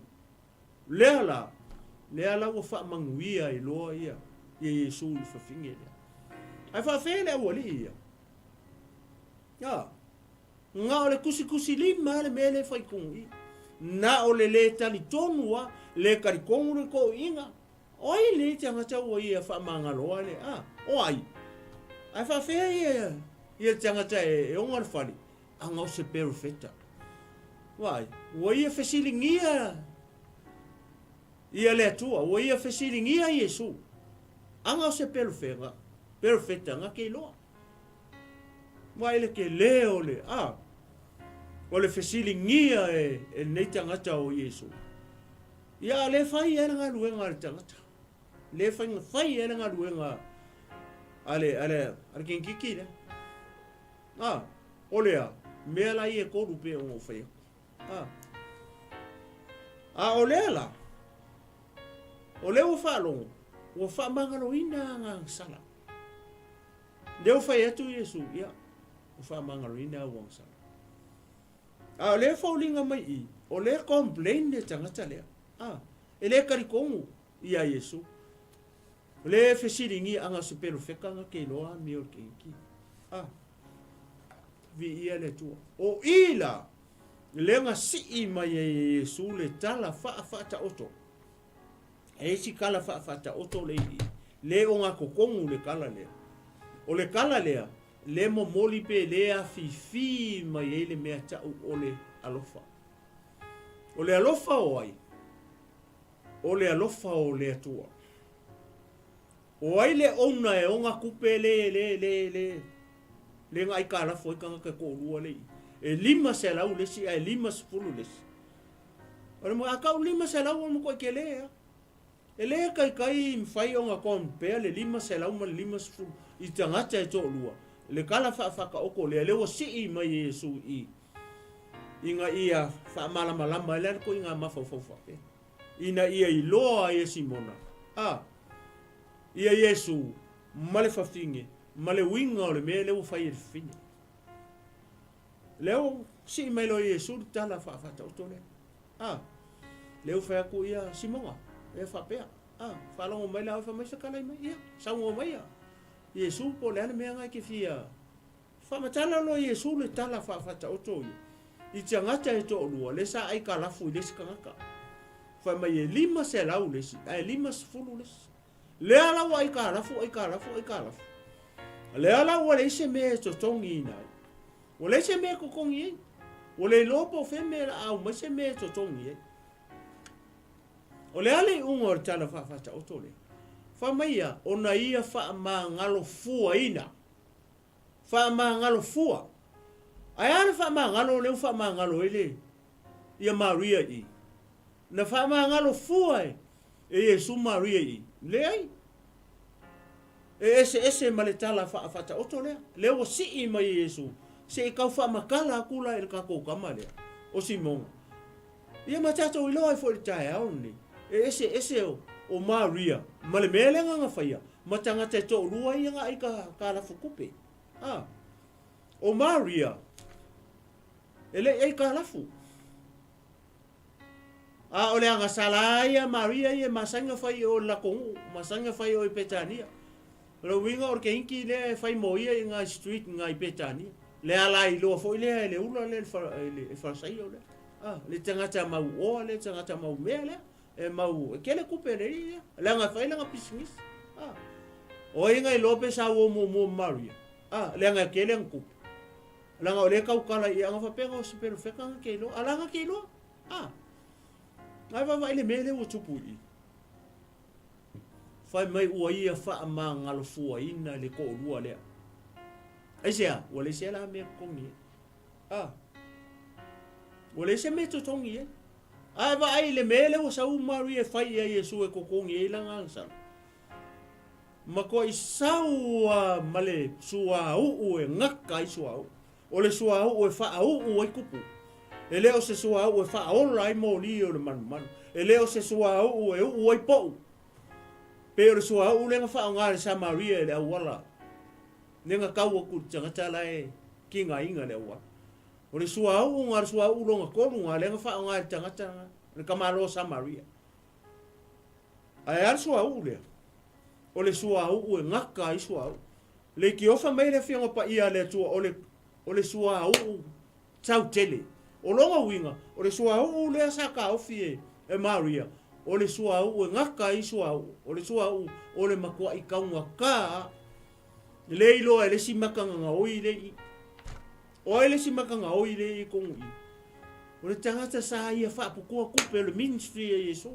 lea la, lea la ua faamanuia ai loa ia, ia Iesu i le fafine lea. Ae faafea le aualii ia? A, na o le tusitusilima lava le mea lea e fai tonu i i. Na o le lē talitonu lava, lē talitonu le toeaiina. O ai lenei tagata ua ia faamagaloa le, a, o ai? Ae faafea ia, ia le tagata e ona le fale, ana o se perofeta. Vaai, ua ia fesiligia ia le Atua, ua ia fesiligia Iesu, ana o se perofega, perofeta na te iloa. Vaai le tele o le, a, o le fesiligia e, e lenei tagata o Iesu. Ia, a le fai ai le galuega a le tagata. Le fai, fai ai le galuega a le, a le, a le kenkiki lea. A, o le a, mea la ia e tolu pe ona ou fai atu. A, a o lea la, o lea ua faalogo, ua faamagaloina agaga sala. Lea ua fai atu Iesu, ia, ua faamagaloina au agasala. A o lea e foliga mai i, o lea e complain le tagata lea. A, e le talitonu ia Iesu. O lea e fesiligia aga o se perofeta na ke iloa amio le keiki. A, viia le Atua. O i la, lea na sii mai ai e Iesu le tala faafaataoto. E isi kala faafaataoto le i, le ogatotonu le kala lea. O le kala lea, le momoli pe le afifi mai ai le mea ta'u o le alofa. O le alofa o ai? O le alofa o le Atua. O ai le owner e ona tupe le, le, le, le, le na aikalafo ai tagata e toalua le i. E 500 le isi ae 50 le isi. O le a tau 500 o le matuai tele lava. E le taitai mafai ona compare le 500 ma le 50 i tagata e toalua. Le tala faafaataoto lea, lea ua sii mai e Iesu i ina ia faamalamalama ai le a le ituaiga mafaufau faapea. Ina ia iloa ai e Simona, a, ia Iesu ma le fafine ma le uiga o le mea lea ua fai e le fafine. Lea ua sii mai loa e Iesu le tala faafaataoto lea. A, lea ua fai atu ia Simona, ia faapea, a, faalogo mai la oe fai mai fetalai mai, ia, saunoa mai ia Iesu po o le a le mea na e te fia faamatala loa Iesu le tala faafaataoto ia i tagata e toalua lea sa aikalafu i le isi tagata. Fai mai e 500 le isi ae 50 le isi. Lea la ua aikalafu, aikalafu, aikalafu. Lea la ua leai se mea e totogiina ai. Ua leai se mea e totogi ai. Ua le iloa po o fea mea o le a aumai se mea e totogi ai. O le a le iuga o le tala faafaataoto lea? Fai mai ia, ona ia faamagalofuaina. Faamagalofua. Ae a le faamagalo lea ua faamagalo ai le ia Maria i? Na faamagalofua e Iesu Maria i? Leai. E eseese ma le tala faafaataoto lea. Lea ua sii mai e Iesu, se i tau faamatala atu la i le tatou tama lea, o Simona. Ia ma tatou iloa ai foi i le taeao lenei, e eseese o Maria ma le mea lea na na faia, ma tagata e toalua ia na ai ka, ka lafutupe. A, o Maria, e le i ai ka lafu. A o le agasala lava ia a Maria ia e masani ona fai i o i le latou nuu, masani ona fai i o i Petania. O le uiga o le keiki lea e fai mo ia i ina i street ina i Petania. Le alailoa foi lea e le ula lea e le farasaio lea. A, le tagata mauoa lea, le tagata maumea lea, e mau, e tele tupe a le alii lea, leaga e fai lana pisinisi. A, o ai na iloa pe sa uo muamua ma Maria? A, leaga e tele ana tupe. Leaga o lea e tautala i ana faapea o se perofeta na te iloa. A la na te iloa. A. Ae vaavaai le mea lea ua tupu i i. Fai mai ua ia faamagalofuaina le toalua lea. Aisea? Ua leai se la mea totogi ai. A. Ua leai se mea totogi ai. Ae vaai i le mea lea ua sau Maria e fai ia Iesu e totogi ai lana agasala. Matuai sau a ma le suauu e gata ai suauu. O le suauu e faauu ai kupu. E le o se suauu e faaola ai moli o le manumanu. E le o se suauu e uu ai pou. Pei o le suauu lea na faaaoga e le Samaria i le auala lea na tau atu i le tagata la e tigaina i le auala. O le suauu na, o le suauu lona tolu na lea na faaaoga e le tagata na, le tamaloa Samaria. Ae a le suauu lea? O le suauu e gata ai suauu. Leitiofa mai le Afioga Paia a le Atua o le, o le suauu sau tele. O lona uiga, o le suauu lea sa taofi e, e Maria, o le suauu e gata ai suauu, o le suauu o le matuai taugata le iloa e le isi maka gagaoi le i. O ai le isi maka gaoi le i tonu i? O le tagata sa ia faaputua tupe o le ministry a Iesu.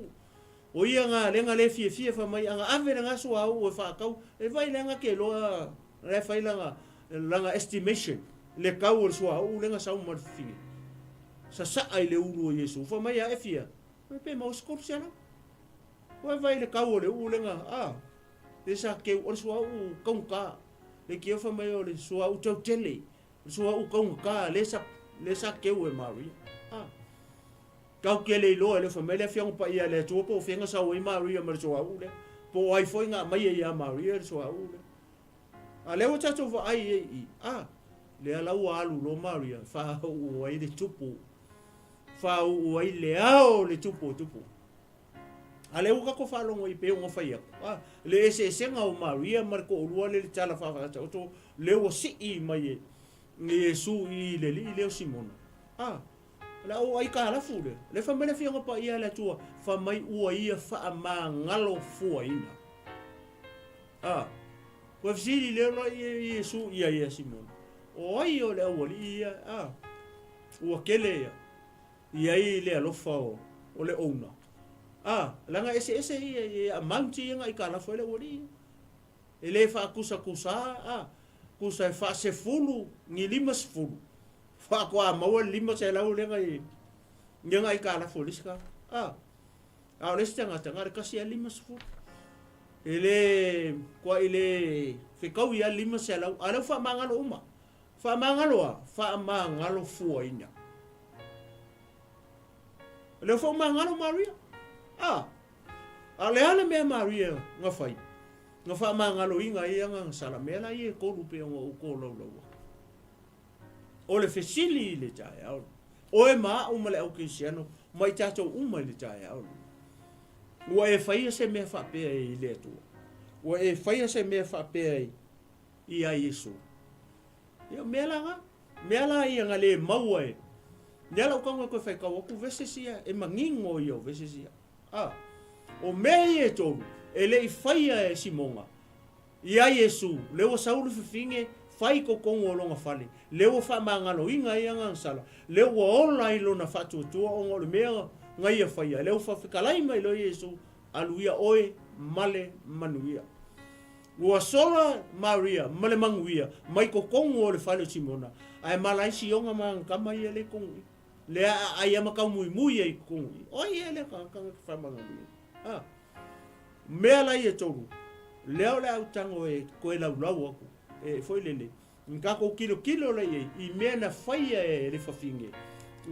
O ia nga lea na le fiafia fai mai ana ave lena suauu e faatau e vai lea na te iloa la e fai lana lana estimation le tau o le suauu lea na sau ma le fafine sasaa i le ulu o Iesu fai mai a e fia mai pe maua se 300 ua e vai le tau o le uu lea na a le sa keu o le suauu taugata le kio fai mai o le suauu tau tele o le suauu taugata le sa le sa keu e Maria a Tau te le iloa e le fai mai le Afioga Paia a le Atua po o fea na sau ai Maria ma le suauu lea, po o ai foi na aumaia ia Maria le suauu lea. A lea ua tatou vaai ai i i, a, lea la ua alu loa Maria e faauu ai le tupu, faauu ai le ao o le tupu o tupu. A lea ua tatou faalogo i pei ona fai atu, a, le eseesega o Maria ma le toalua lea i le tala faataoto, lea ua sii mai e Iesu i le alii lea o Simona. A, O le au aikalafu lea, lea fai mai le Afioga Paia a le Atua, fai mai ua ia faamagalo fuaina. A, ua fesili lea loa Iesu ia ia Simona, o ai o le aualii ia? A, ua kele ia, i ai le alofa o, o le ouna. A, leaga eseese ia, ia amount ia na aikalafu ai le aualii ia. E le faakusakūsā, a, kusa e faasefulu ni 50, faatoa maua le 500 lea na i, lea na aikalafu e le isi tagata. A, a o le isi tagata, na o le tasi lava le 50. E le, kuai le fetaui lava le 500, a o lea ua faamagalo uma. Faamagalo a? Faamagalo fuaina. O lea ua faamagalo Maria. A, A o le a le mea Maria na fai? Na faamagaloina ai ana sala mea la ia e tolu pei ona ou tolaulauina. O le fesili i le taeao lenei, oe ma a'u ma le au kerisiano ma i tatou uma i le taeao lenei, ua e faia se mea faapea i le Atua? Ua e faia se mea faapea ia Iesu? Ia, o mea la na. Mea la ia na le maua e. Lea la ou tago e toe faitau atu verses ia, e manino ia o verses ia. A, o mea ia e tolu, e le i faia e Simona, iā Iesu, lea ua sau le fafine, fai i totonu o lona fale, lea ua faamagaloina ai ana sala, lea ua ola ai lona faatuatua ona o le mea na ia faia, lea ua faafetalai mai loa Iesu, Alu ia oe ma le manuia. Ua sola Maria ma le manuia mai totonu o le fale o Simona, ae mala ai Siona ma ana tama ia le tonu i. Lea a ai a ma taumuimui ai tonu i. O ai ea lea tagata na te faamagaloina? A. Mea la ia tolu, lea o le a ou tago e toe laulau atu, e foi lele, ni tatou tilotilo la i ai i mea na faia e le fafine.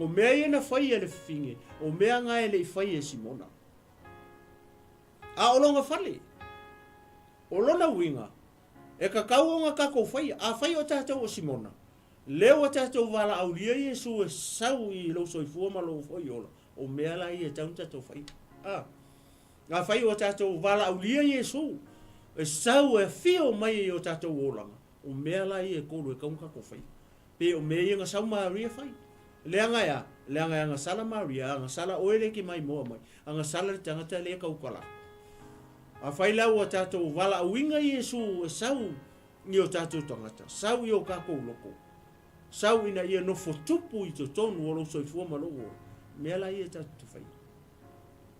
O mea ia na faia e le fafine, o mea na e le i faia e Simona. A o lona fale, o lona uiga, e tatau ona tatou faia. Afai o tatou o Simona, lea ua tatou valaaulia Iesu e sau i lou soifua ma lou foi ola, o mea la ia e tatau ona tatou faia. A, afai ua tatou valaaulia Iesu e sau e afio mai i o tatou olaga, o mea la ia e tolu e tatau ona tatou faia. Pe o mea ia na sau Maria fai. Leaga e a? Leaga e agasala Maria, agasala oe le e te maimoa mai, agasala le tagata lea e tautala. Afai la ua tatou valaauina Iesu e sau i o tatou tagata, sau i o tatou loko, sau ina ia nofo tupu i totonu o lou soifua ma lou ola, mea la ia e tatou te faia.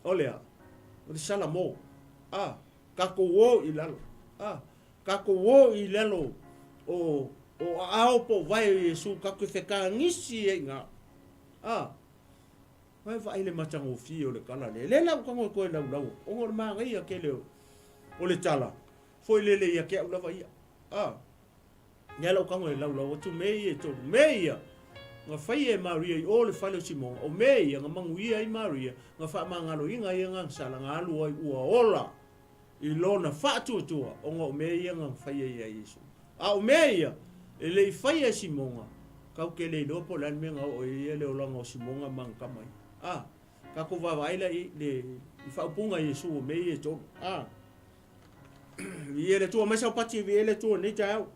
O le a? O le salamo. A, tatou o i lalo. A, Tatou o i lalo o o aao po o vae o Iesu tatou te fekagisi ai ina. A, vae vaai le matagofie o le tala lea. Lea la ua tago e toe laulau atu, ona o le manaia tele o, o le tala, foi lele ia te au lava ia. A, lea la ua tago e laulau atu mea ia e tolu. Mea ia, Na faia e Maria i o le fale o Simoga, o mea ia na manuia ai Maria, na faamagaloina ai ana sala na alu ai ua ola i lona faatuatua ona o mea ia na faia ia Iesu. A o mea ia e le i faia e Simoga, kau ke le iloa po o le a le mea na oo ai ia le olaga o Simoga ma ana tama ia. A, tatou vaavaai la i le i faaupuga a Iesu o mea ia e tolu. A, viia le Atua, mai saupati e viia le Atua i lenei taeao.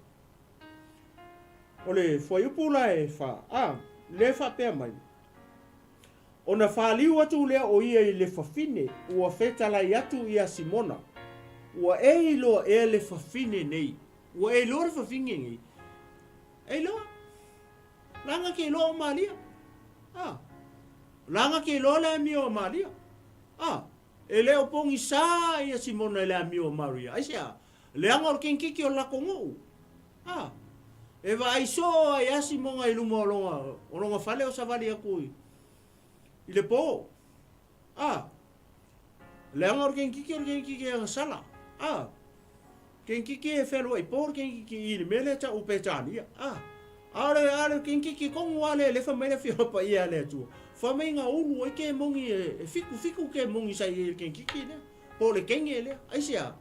O le fuaiupu la e fa, a, lea faapea mai, Ona faliu atu lea o ia i le fafine ua fetalai atu ia Simona, Ua e iloa ea le fafine nei? Ua e iloa le fafine nei? E iloa. Laga ke iloa o Malia. A. Laga ke iloa le amio a Malia. A. E le o pogisa ia Simona i le amio a Maria. Aisea? Leaga o le kenkiki o le latou nuu. A. E vaai soo ai a Simona i luma o lona, o lona fale o savali atu i, i le po. A. Leaga o le kenkiki o le kenkiki e agasala. A. Kenkiki e fealuai po le kenkiki i le mea lea tau o Petania. A. A o le, a o le kenkiki tonu a lea e lefa mai le Afioga Paia a le Atua. Fai mai na ulu ai kemoni e, e fitu, fitu kemoni sa i ai i le kenkiki lea. Po o le kenge lea. Aisea?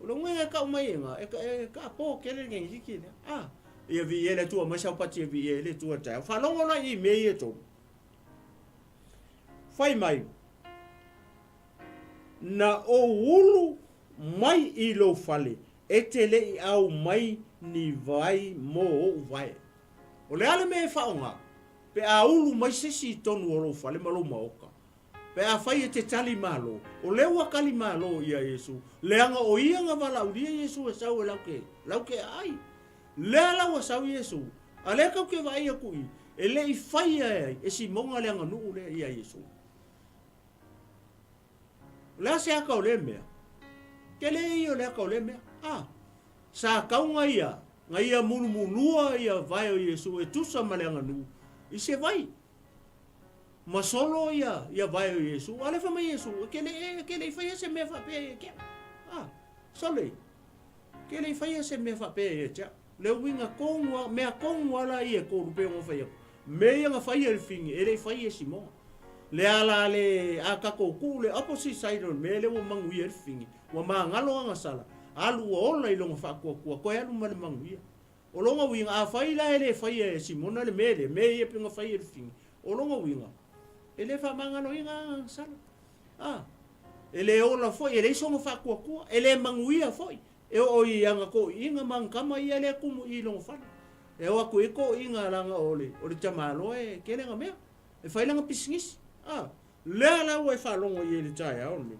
O le uiga e kau mai e nga, e, e kaapo tele le kenkiki lea. A. Ia viia le Atua mai saupati e viia ai le Atua i le taeao. Faalogo la i mea ia e tolu. Fai mai, Na ou ulu mai i lou fale, e te le i au mai ni vai mo ou vae. O le a le mea e faaaoga pe a ulu mai se isi i tonu o lou fale ma lou maota? Pe afai e te tali malo, o lea ua tali malo ia Iesu, leaga o ia na valaaulia Iesu e sau e lau ke, lau ke aai. Lea la ua sau Iesu, a lea kau ke vaai aku i, e le i faia e ai e Simoga le aganuu lea ia Iesu. O le a se aka o lea mea? Tele ia o le aka o lea mea. A, sa kauga ia, na ia mulumulua ia vae o Iesu e tusa ma le aganuu i se vai. Ma solo ia, ia vae o Iesu. A lea fai mai Iesu, e ke le, e ke le i faia se mea faapea ia te au. A, sole, ke le i faia se mea faapea ia te au. Le uiga tonu a, mea tonu a la ia e tolu pei ona fai atu. Mea ia na faia e le fini, e le i faia e Simoa. Le ala a le, a tatou tuu le opposite side o le mea lea ua manuia ai le fini, ua magalo agasala, alu ua ola i lona faatuatua, toe alu ma le manuia. O lona uiga, afai la e le faia e Simona le mea lea, mea ia pei ona fai e le fini, o lona uiga, e le faamagaloina agasala. A, e le ola foi, e leai sona faatuatua, e le manuia foi. E oo i ana toeaiina ma ana tama ia lea tumu i lona fale. E o atu i ai toeaiina leaga o le, o le tamaloa e tele ana mea. E fai lana pisinisi. A, lea la ua e faalogo i ai i le taeao lenei.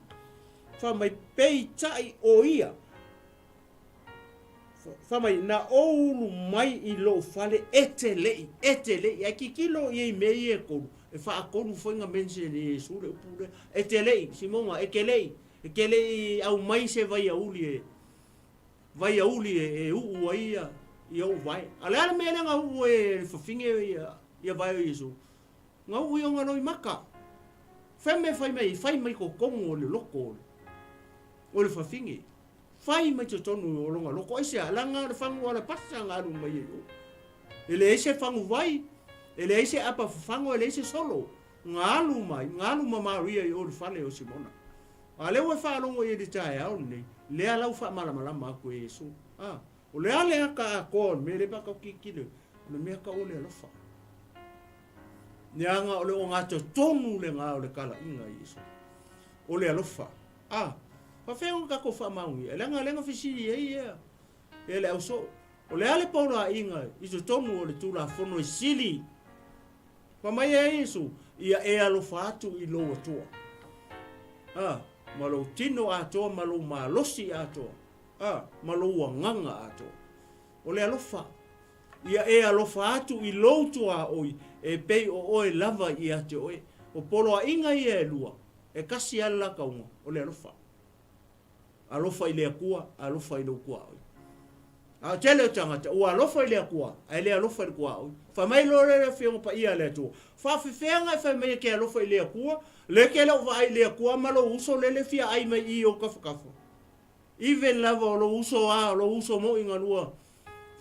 Fai mai, peitai o ia. Fai mai, na ou ulu mai i lou fale e te le'i, e te le'i. Ae tilotilo i ai i mea ia e tolu, e faatolu foi na mention e Iesu le upu lea. E te le'i, Simoga, e te le'i. E te le i aumai se vaiauli e vaiauli e, e uu ai ia, ia ou vae. A le a le mea lea na uu ai e le fafine ia, ia vae o Iesu? Na uu i ona loimaka. Fea mea fai mai ai? Fai mai totonu o le loto o le, o le fafine. Fai mai totonu o lona loto. Aisea? Leaga o le fagu alapasa na alu mai ai i o. E leai se faguvai, e leai se apa fafago, e leai se solo. Na alu mai, na alu ma Maria i o i le fale o Simona. A lea ua e faalogo i ai i le taeao lenei, lea la ua faamalamalama atu e Iesu. A, o le a le aka atoa o le mea lea pe a tau tilotilo, o le mea tau o le alofa. Leaga o le ogatotonu lena o le talaiga a Iesu. O le alofa. A, faafefea ona tatou faamaonia? Leaga lea na fesili ai ia, ia le ausoo. O le a le poloaiga i totonu o le Tulafono e sili? Fai mai e Iesu, Ia e alofa atu i lou Atua, a, ma lou tino atoa ma lou malosi atoa, a, ma lou agaga atoa. O le alofa. Ia e alofa atu i lou tuaoi e pei o oe lava ia te oe. O poloaiga ia e lua, e kasi lava le la tauga, o le alofa. Alofa i le Atua, alofa i lou tuaoi. A o tele o tagata, ua alofa i le Atua, ae le alofa i le tuaoi. Fai mai loa lea le Afioga Paia a le Atua, Faafefea e fai mai e te alofa i le Atua, lea e te le o vaai i le Atua ma lou uso lele e fia ai mai i i ou tafatafa? Even lava o lou uso a, o lou uso moi galua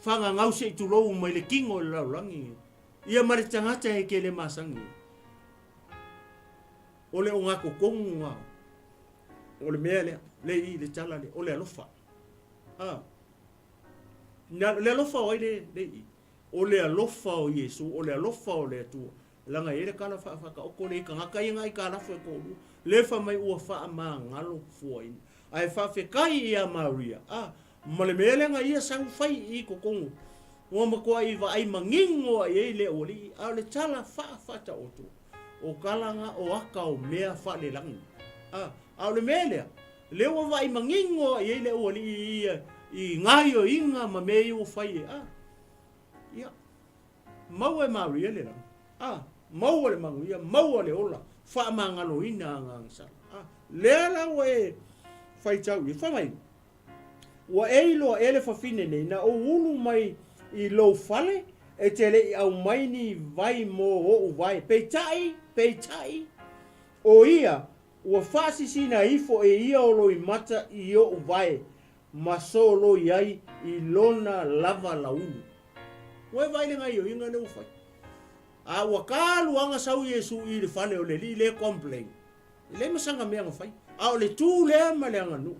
fagagau se i tulou mai le tino i le lalolagi. Ia ma le tagata e te le masani ai. O le ogatotonu lena o le mea lea, le i le tala lea, o le alofa. A. Na, le alofa o ai le, le i? O le alofa o Iesu, o le alofa o le Atua. Leaga e i ai le tala faataoto lea i tagata ia na aitalafu e toalua, lea fai mai ua faamagalo fuaina. Ae faafetai ia Maria, a, ma le mea lea na ia sau fai i totonu, ua matuai vaai manino i ai le aualii, a o le tala faafaataoto, o tala na o ata o mea faalelagi. A, a o le mea lea, lea ua vaai manino i ai le aualii ia i gaioiga ma mea ia ua fai e, a, ia, Maua e Maria le lagi. A, maua le manuia, maua le ola, faamagaloina agaga sala. A, lea la ua e faitau i, fai mai, Ua e iloa ea le fafine nei na ou ulu mai i lou fale e te le i aumai ni vai mo oʻu vae. Peitai, peitai, o ia ua faasisina ifo e ia o loimata i oʻu vae ma soloi ai i lona lava laulu. Ua e vaai le gaioiga lea ua fai. A ua ka luaga sau Iesu i le fale o le alii lea e complain. E leai ma sana mea na fai. A o le tu lea ma le aganuu.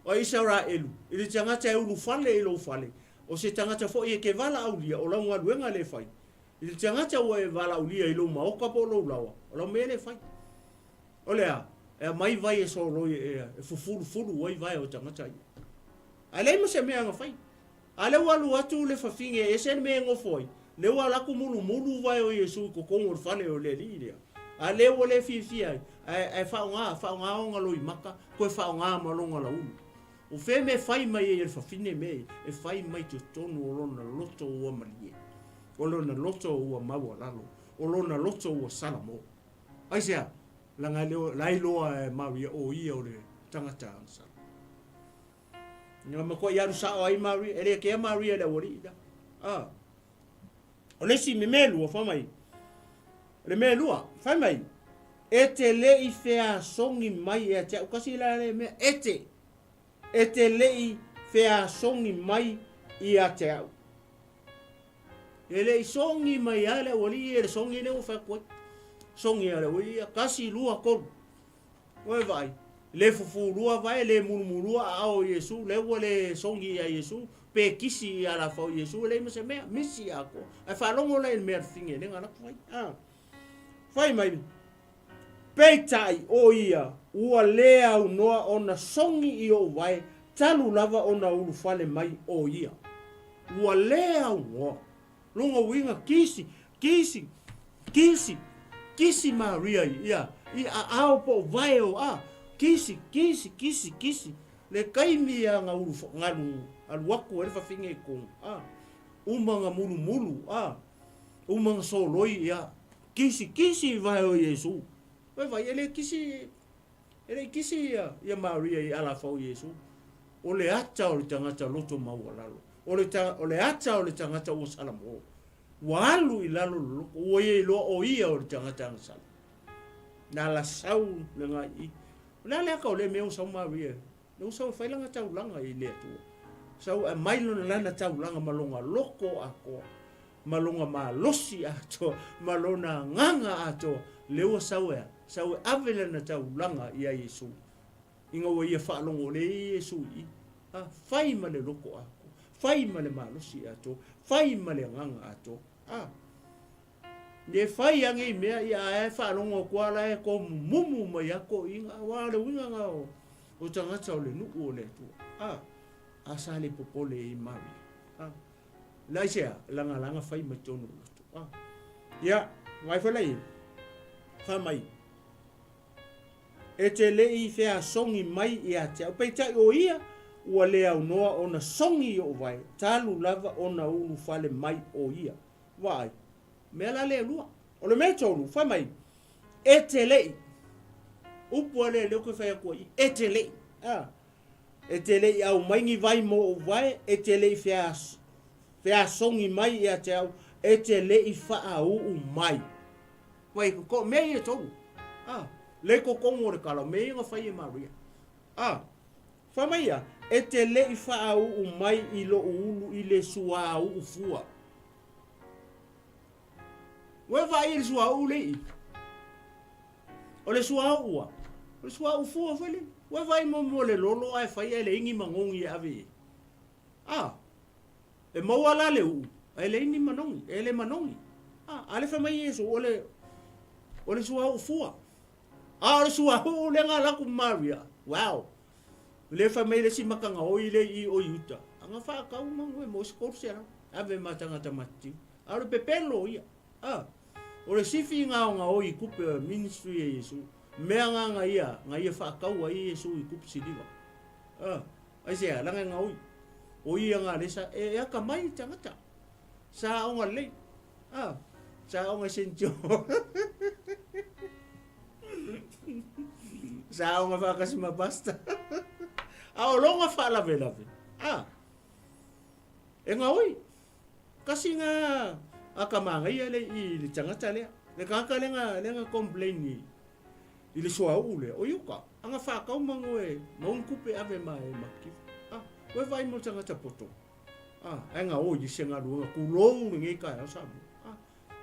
O Isaraelu, i le tagata e ulufale i lou fale, o se tagata foi e te valaaulia, o lau galuega lea e fai. I le tagata ua e valaaulia i lou maota po o lou laoa, o lau mea lea e fai. O le a? E aumai vai e soloi e fufulufulu ai vae o tagata ia. Ae leai ma se mea na fai. A lea ua alu atu le fafine e ese le mea e nofo ai, lea ua alu atu mulumulu vae o Iesu i totonu o le fale o le alii lea. A lea ua le fiafia ai, ae, ae faaaoga, faaaoga ona loimata, toe faaaoga ma lona laulu. O fea mea e fai mai ai e le fafine mea ia? E fai mai totonu o lona loto ua malie, o lona loto ua maualalo, o lona loto ua salamo. Aisea? Leaga e le, la iloa e Maria o ia o le tagata agasala. Ina matua i alu sao ai Maria, e le kea Maria le aualii la. Ah. O le isi me mea lua, fai mai. O le mea lua, fai mai, e te le i feasogi mai ia te au, kasi la le mea, e te, e te le i feasogi mai ia te au. E le i sogi mai a le aualii e le sogi lea ua fai atu ai. Sogi a le aualii ia, kasi, lua, tolu. Ua e vaai, le fufulua vae, le mulumulua aao o Iesu, lea ua le sogi ia Iesu, pe kisi i alafa o Iesu, e leai ma se mea, misi atoa. Ae faalogo la i le mea a le fafine lea na alu atu fai. A. Fai mai, peitai o ia ua le aunoa ona sogi i ou vae, talu lava ona ulufale mai o ia. Ua le aunoa. Lona uiga, kisi, kisi, kisi, kisi Maria ia, i aao po o vae o a, kisi, kisi, kisi, kisi, le taimi ia na ulu, galu, alu atu ai le fafine i totonu, a, uma na mulumulu, a, uma na soloi, ia, kisi, kisi i vae o Iesu. Vai vai, e le kisi, E le i kisi ia, ia Maria i alafa o Iesu. O le ata o le tagata loto maualalo. O le, ta, o le ata o le tagata ua salamo. Ua alu i lalo le loko, ua ia iloa o ia o le tagata agasala. Na la sau le ngai i. O le a le ata o lea mea ua sau Maria. Le ua sau e fai lana taulaga i le Atua. Sau e aumai lona lana taulaga ma lona loko atoa. ma lona malosi atoa, ma lona agaga atoa, lea ua sau e a? Sau e ave lana taulaga iā Iesu, ina ua ia faalogo ʻole ai Iesu i i. A, fai ma le loko atoa, fai ma le malosi atoa, fai ma le agaga atoa. A, ne fai a nei mea, ia ae faalogo atu a la e tomumumu mai a toeaiina, aua o le uiga na o, o tagata o le nuu o le Atua. A, a sa le popole i Maria. A, Le aisea, lagalaga fai mai tonu o loto. Ah. Ia, vai foi lai. Fa mai. E te le i feasogi mai ia te au. Peitai o ia, ua le aunoa ona sogi i ou vae, talu lava ona ulufale mai o ia. Vaai, mea la lea lua. O le mea tolu, fai mai, e te le i. Upu a lea lea koe fai atu ai, e te le i. Ah. E te le i aumai ni vai mo ou vae, e te le i feasogi mai ia te au, e te le i faauu mai. Wai, ko mea ia e tolu. Ah, le totonu o le tala, o mea ia na fai e Maria. Ah, fai mai ia, e te le i faauu mai i lou ulu i le suauu fua. Ua e vaai i le suauu le i. O le suauu a. O le suauu fua foi le. Ua e vaai mo mo le lolo ae fai ae leai ni manogi e ave i ai. A. E maua la le uu ae leai ni manogi, e le manogi. A, a le fai mai Iesu o le o le suauu fua. A o le suauu le nga laku Maria. Wow. Le fai mai le isi makagaoi le i o Iuta. Anga whaakau mangu e mo se 300. Ave ma tangata matiu. A o le pepelo ia. A. O le sifi gaogaoi i kupe o ministry e Iesu. Mea nga nga ia, nga ia whaakau ai Iesu i kupe siliva. A. Aisea, langa e gaoi. O ia nga lesa, e, e aka mai tangata. Sa onga lei. A. Sa onga sentio. Sa onga whaakasi ma pasta. A o longa whaalavelave. A. E ngaoi. Kasi nga aka mangaia le i le tangata lea. Le kaka le nga le nga complain i i le suauu lea. O iuka, anga whakau mango e maun kupe ave ma e makiwa. Ah, we vai mo tangata poto. Ah, ai nga oi se nga luanga kulou le ngai kai au samu. Ah,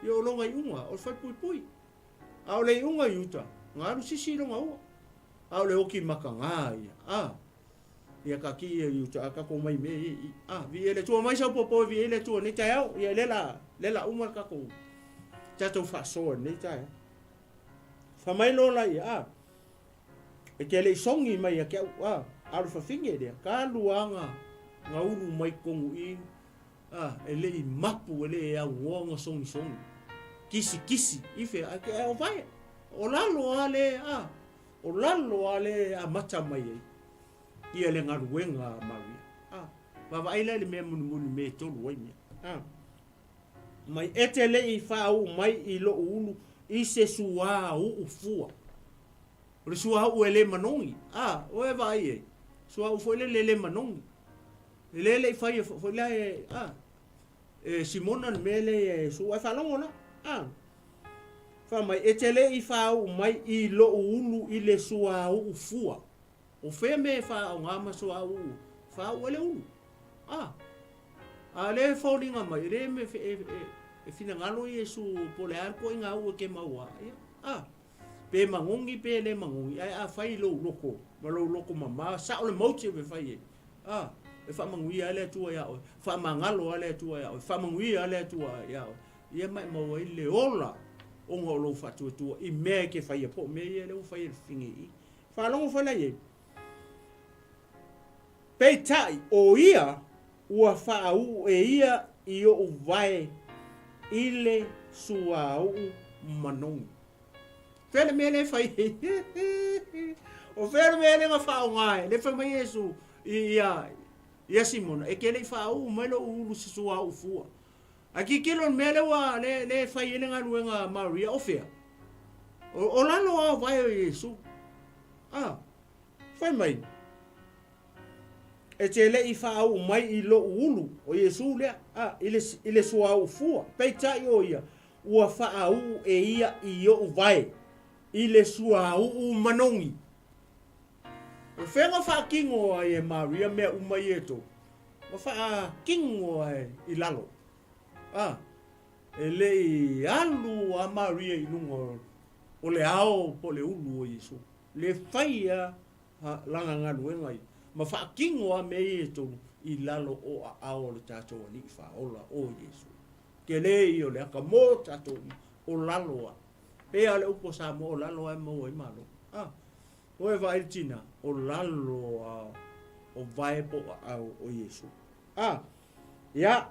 i o longa i unga, o whai pui pui. A o le i unga i uta, nga alu sisi i longa ua. A o le oki maka ngā ia. Ah, Ia ka ki ia i uta a kako mai me i i. Ah, vi ele tua mai sau popo vi ele tua nei taeao. Ia le la, le la uma le kako. Tatou faasoa nei taeao. Fa mai loa la ia, ah, e te le i songi mai ia ke au, ah, a o le fafine lea, ka luaga nga ulu mai totonu i, ah, e le i mapu, e le i aunoa ona songisongi. Kisi kisi, i fea, a ke o vae, o lalo a le, ah, O lalo a le amata mai ai ia le galuega a Maria. A, vaavaai la i le mea mulimuli me e tolu ai mea. A, mai e te le i faauu mai i loʻu ulu i se suauu fua. O le suauu e le manogi. A, o e vaai ai, suauu foi lele e le manogi. E le le i faia foi la e, a, e Simona le mea le e su ai faalogo la. A, Fai mai, E te le i faauu mai i loʻu ulu i le suauu fua. O fea mea e faaaoga ma suauu faauu ai le ulu? A! A lea e foliga mai, e le me e, e, e finagalo Iesu po o le a le koʻiga uu e ke maua ia. A! Pe magogi pe le magogi, ae afai i lou loko ma lou loko mamā, sao le motive e fai ai. A! E faamanuia ai le Atua iā oe, faamagalo ai le Atua iā oe, faamanuia ai le Atua iā oe. Ia maʻimau ai le ola ona o lou faatuatua i mea e ke faia po o mea ia lea ua faia e le fafine i. Faalogo foi la i ai. Peitai, o ia ua faauu e ia i oʻu vae i le suauu manogi. Fea le mea lea e fai ai? O fea le mea lea na faaaoga ai? Le fai mai Iesu i ia ia Simona, e ke le i faauu mai loʻu ulu se suauu fua. Ae tilotilo i le mea lea ua le, le fai ai le galuega a Maria, o fea? O, o lalo lava o vae o Iesu. A, fai mai, e te le i faauu mai i loʻu ulu, o Iesu lea, a, i le, i le suauu fua, peitai o ia, ua faauu e ia i oʻu vae, i le suauu manogi. O fea na faatino ai e Maria mea uma ia e tolu? Na faatino ai i lalo. A, e le i alu a Maria i luga o le ao po o le ulu o Iesu. Le fai a lana galuega ia, ma faatino a mea ia e tolu i lalo o aao o le tatou Alii Faaola o Iesu. Tele ia o le aka mo tatou uma, o lalo a. Pei a o le upu a Samoa o lalo a e maua ai malo. A, o e vaai le tina, o lalo a o vae po o aao o Iesu. A, ia,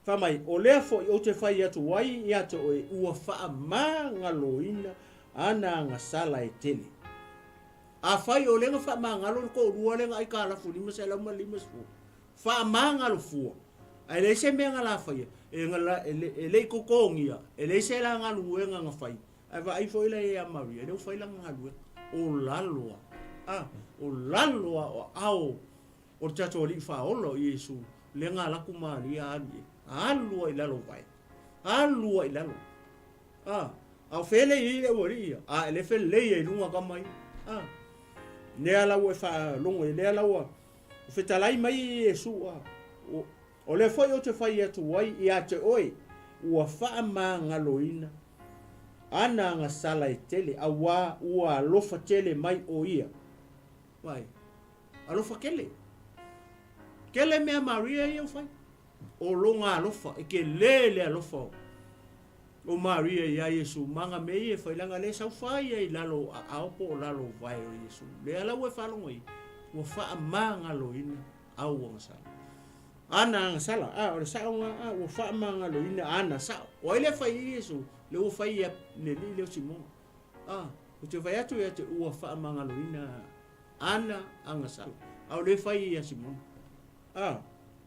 fai mai, o lea foi ou te fai atu ai ia te oe ua faamagaloina ana agasala e tele. Afai o lea na faamagalo le toalua lea na aikalafu 550, faamagalo fua, ae leai se mea na la faia, e, e, e le i totogia, e leai se la galuega na fai, ae vaai foi la ia Maria, lea ua fai lana galuega, o lalo a, a, o lalo a o aao o le tatou Alii Faaola o Iesu, lea na alu atu Maria alu i ai, alu ai i lalo o vae, alu ai i lalo. A, a o fea le i ai le aualii ia? A, e le felelei ai i luga tama ia. A, lea la ua e faalogo ai, lea la ua fetalai mai Iesu, a, o, o lea foi ou te fai atu ai ia te oe, Ua faamagaloina ana agasala e tele, auā ua alofa tele mai ʻo ia. Vai, alofa kele. Kele mea Maria ia ua fai. O lona alofa, e kelē le alofa o o Maria iā Iesu, maga mea ia e fai leaga lea e sau fa ia i lalo o aao po o lalo o vae o Iesu. Lea la ua e faalogo ai, ua faamagaloina au agasala. Ana agasala, a, o le saoga, a, ua faamagaloina ana sao. O ai lea e fai i Iesu? Lea ua fai ia le alii lea o Simona. A, ou te fai atu ia te ua faamagaloina ana agasala. A o lea e fai ia Simona. A,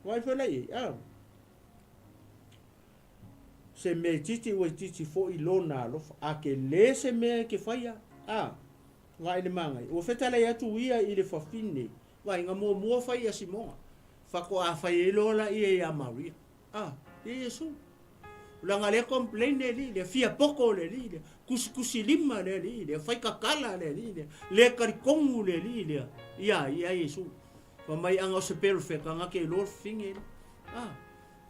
vaai foi la i ai, a. Se mea itiiti ua itiiti foi lona alofa, a ke lē se mea e ke faia, a, vaai le magai. Ua fetalai atu ia i le fafine, vaaiga muamua fai ia Simona, faatoa fai ai loa la ia ia Maria. A, ia Iesu. Leaga lea complain le alii lea, fia poto le alii lea, kusikusi lima le alii lea, fai kakala le alii lea, le talitonu le alii lea, ia, ia Iesu. Fai mai aga o se perofeta na te iloa le fafine lea. A,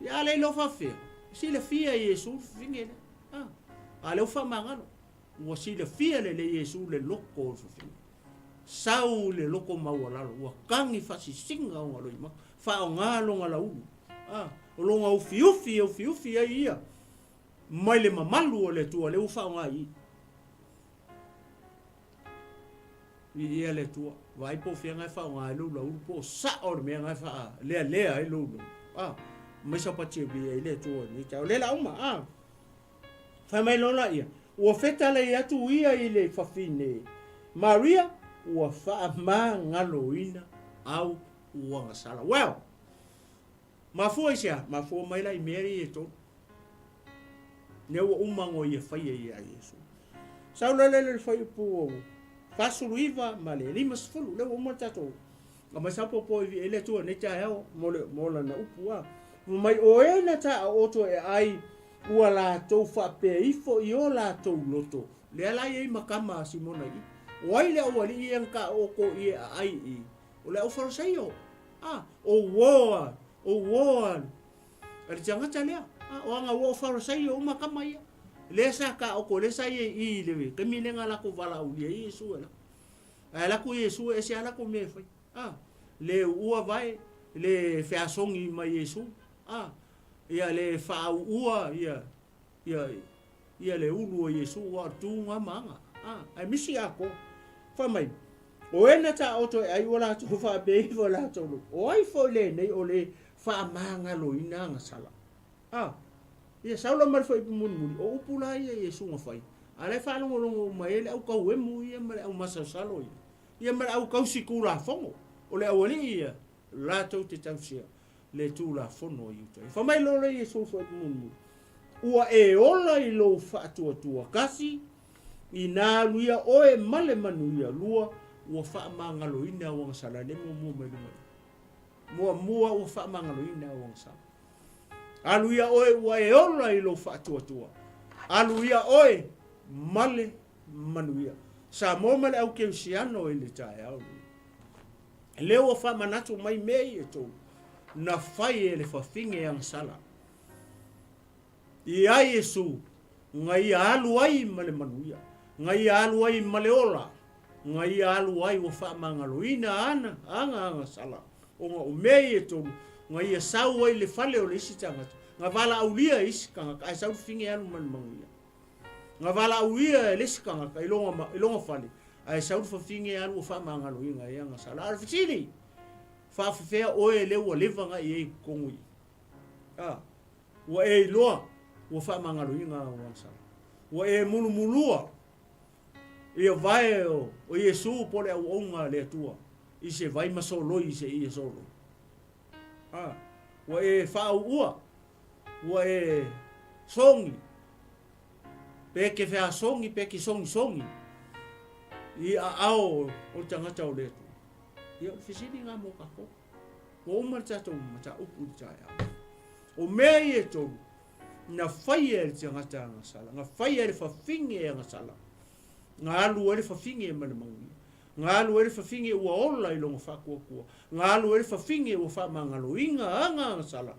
ia a le iloa faafefea, silafia e Iesu le fafine lea. A, a lea ua faamagalo. Ua silafia lelei e Iesu le loto o le fafine. Sau le loto maualalo, ua tagi faasisiga ona loimata, faaaoga lona laulu. A, o lona ufiufi e ufiufi ai ia mai le mamalu o le Atua lea ua faaaoga i i. Viia le Atua. Vaai po o fea na e faaaoga ai lou laulu, po o sao le mea na e faalealea ai lou laulu. A, mai sapati e viia ai le Atua i lenei taeao. O lea la uma, a. Fai mai loa laia, ua fetalai atu ia i le fafine Maria, ua faamagaloina au uagasala. Well, mafua i se a? Mafua mai la i mea ia e tolu. Lea ua uma ona ia faia ia Iesu. Sau loa lea i le fuaiupu 49 ma le 50, lea ua uma le tatou aumai saopopo i viia le Atua i lenei taeao mo le mo lana upu a. Fai mai o e na taoto e ai ua latou faapea ifo i o latou loto. Lea la e i ai ma tama a Simona i i. O ai le aualii ia na taoto i e aai i i? O le aufarasaio. A, o uo a, o uo a le tagata lea. A, o aga ua o Farasaio uma tama ia. Lea sa taoto, lea sa ia i i le taimi lea na latou valaaulia ai Iesu e latou. Ae alu atu Iesu e ese lava latou mea e fai. A, le uua vae, le feasogi mai Iesu. A, ia le faauua ia, ia, ia le ulu o Iesu, aua o le tu na ma aga. A, ae misi atoa. Fai mai, o e na taoto e ai ua latou faapea ifo latou loto, o ai foi lenei o le faamagaloina agasala? A, ia sau la ma le fuaiupu mulimuli, o upu la ia Iesu na fai, a la e faalogologo uma ai le au tauemu ia ma le au masalosalo ia, ia ma le au tausi tulafono, o le aualii ia, latou te tausia le tulafono a Iuta. Fai mai loa lea Iesu i le fuaiupu mulimuli, Ua e ola i lou faatuatua kasi, inā alu ia oe ma le manuia, lua, ua faamagaloina au agasala, lea muamua mai luga i. Muamua ua faamagaloina au agasala. Alu ia oe ua e ola i lou faatuatua. Alu ia oe ma le manuia. Samoa ma le au kerisiano i le taeao lenei. Lea ua faamanatu mai mea ia e tou, na fai e le fafine agasala. Iā Iesu, na ia alu ai ma le manuia, na ia alu ai ma le ola, na ia alu ai ua faamagaloina ana aga agasala, ona o mea ia e tolu, na ia sau ai le fale o le isi tagata, na valaaulia e isi tagata, ae sau le fafine alu ma le manuia. Na valaaulia e le isi tagata i lona, i lona fale, ae sau le fafine alu ua faamagaloina ai ana sala. A o le fesili, faafefea oe lea ua leva ona e i ai i totonu i i? A, ua e iloa ua faamagaloina au ana sala. Ua e mulumulua ia vae o, o Iesu po o le auauna a le Atua i se vai ma soloi i se ia soloi. A, ua e faauua Ua e sogi, pe ke feasogi, pe ke sogisogi i aao o le tagata o le Atua. Ia, o le fesili lena mo tatou. Ua uma le tatou mataupu i le taeao. O mea ia e tolu, na faia e le tagata agasala, na faia e le fafine agasala, na alu ai le fafine ma le manuia, na alu ai le fafine ua ola i lona faatuatua, na alu ai le fafine ua faamagaloina ana agasala,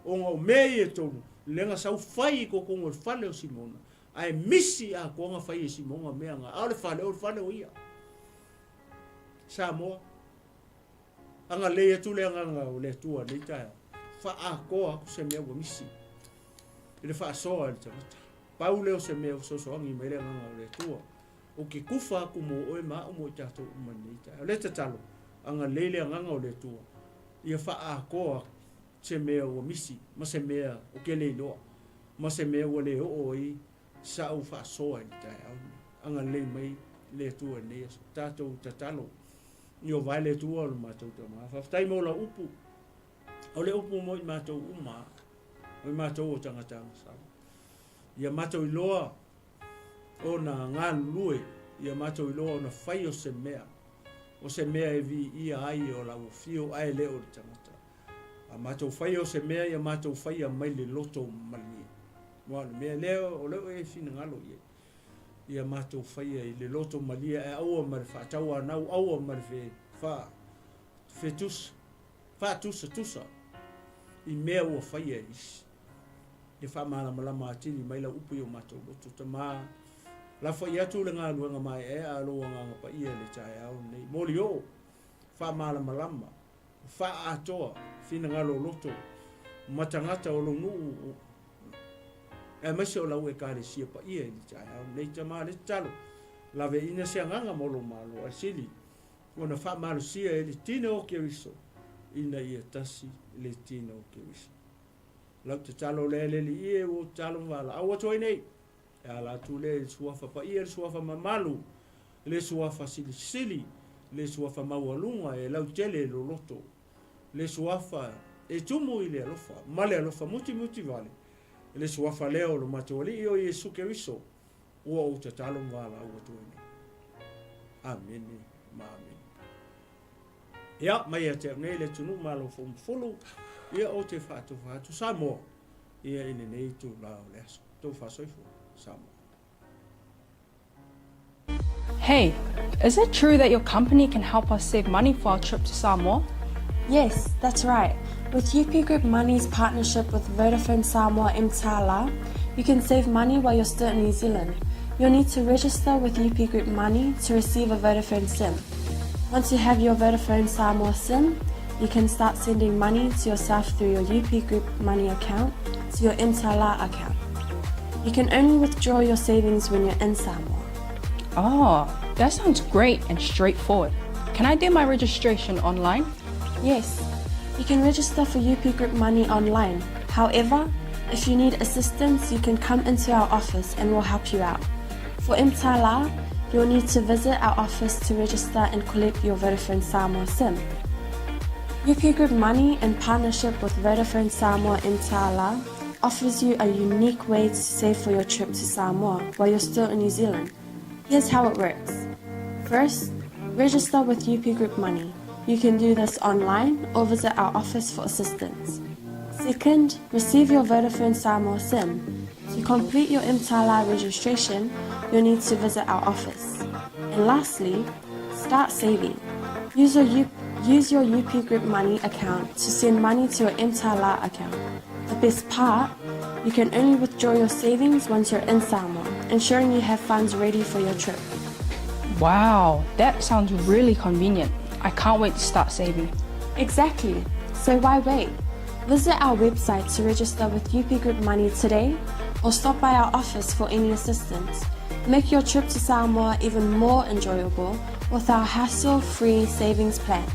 Ona o mea ia e tolu, Lea na sau fai i totonu o le fale o Simona, ae misi atoa na fai e Simona mea na, a o le fale, o le fale o ia. Samoa, agalelei atu le Agaga o le Atua i lenei taeao, faaatoa atu se mea ua misi i le faasoa e le tagata. Pau lea o se mea ua fesoasoani mai le Agaga o le Atua. Ou te tufa atu mo oe ma au mo i tatou uma i lenei taeao. O le tatalo, agalelei le Agaga o le Atua ia faaatoa atu se mea ua misi ma se mea ou te le iloa ma se mea ua le oo ai sa ou faasoa i le taeao lenei. Agalelei mai le Atua i lenei aso. Tatou tatalo i o vae le Atua o le matou Tama. Faafetai mo lau upu. O le upu mo i matou uma, o i matou o tagata agasala. Ia matou iloa ona galulue, ia matou iloa ona fai o se mea, o se mea e viia ai o lau afio ae le o le tagata. A matou faia o se mea, ia matou faia mai le loto malie. Aua o le mea lea o lea e finagalo i ai. Ia matou faia i le loto malie ae aua ma le faatauanau, aua ma le fe, fa, fetusa, faatusatusa i mea ua faia e isi. Ia faamalamalama atili mai lau upu i o matou loto. Tama, lafoai atu le galuega maeaea a lou Agaga Paia i le taeao lenei. Molioo, faamalamalama, faaatoa finagalo o loto ma tagata o lou nuu aemaise o lau Ekalesia paia i le taeao lenei. Tama, le tatalo, laveina se agaga mo lou Malo, ae sili ona faamalosia e le tino o Keriso ina ia tasi le tino o Keriso. Lau tatalo lea le Alii e, ua ou tatalo ma valaau atu ai nei, e ala atu lea i le Suafa paia, le Suafa mamalu, le Suafa silisili, le Suafa maualuga e lautele e loloto, le Suafa e tumu i le alofa ma le alofa mutimuti vale, le Suafa lea o lo matou Alii o Iesu Keriso, ua ou tatalo ma valaau atu ai nei. Amene ma amene. Ia, mai ia te au nei le atunuu malo foumafulu, ia ou te faatofa atu Samoa, ia i lenei itula o le aso. Tou faasoifua, Samoa. Hey, is it true that your company can help us save money for our trip to Samoa? Yes, that's right. With UP Group Money's partnership with Vodafone Samoa Mtala, you can save money while you're still in New Zealand. You'll need to register with UP Group Money to receive a Vodafone SIM. Once you have your Vodafone Samoa SIM, you can start sending money to yourself through your UP Group Money account to your Mtala account. You can only withdraw your savings when you're in Samoa. Oh, that sounds great and straightforward. Can I do my registration online? Yes, you can register for UP Group Money online. However, if you need assistance, you can come into our office and we'll help you out. For Mtala, you'll need to visit our office to register and collect your Vodafone Samoa SIM. UP Group Money, in partnership with Vodafone Samoa Mtala, offers you a unique way to save for your trip to Samoa while you're still in New Zealand. Here's how it works. First, register with UP Group Money. You can do this online or visit our office for assistance. Second, receive your Vodafone Samoa SIM. To complete your Mtala registration, you'll need to visit our office. And lastly, start saving. Use your, U- use your UP Group Money account to send money to your Mtala account. The best part, you can only withdraw your savings once you're in Samoa, ensuring you have funds ready for your trip. Wow, that sounds really convenient. I can't wait to start saving. Exactly. So why wait? Visit our website to register with UP Group Money today or stop by our office for any assistance. Make your trip to Samoa even more enjoyable with our hassle-free savings plan.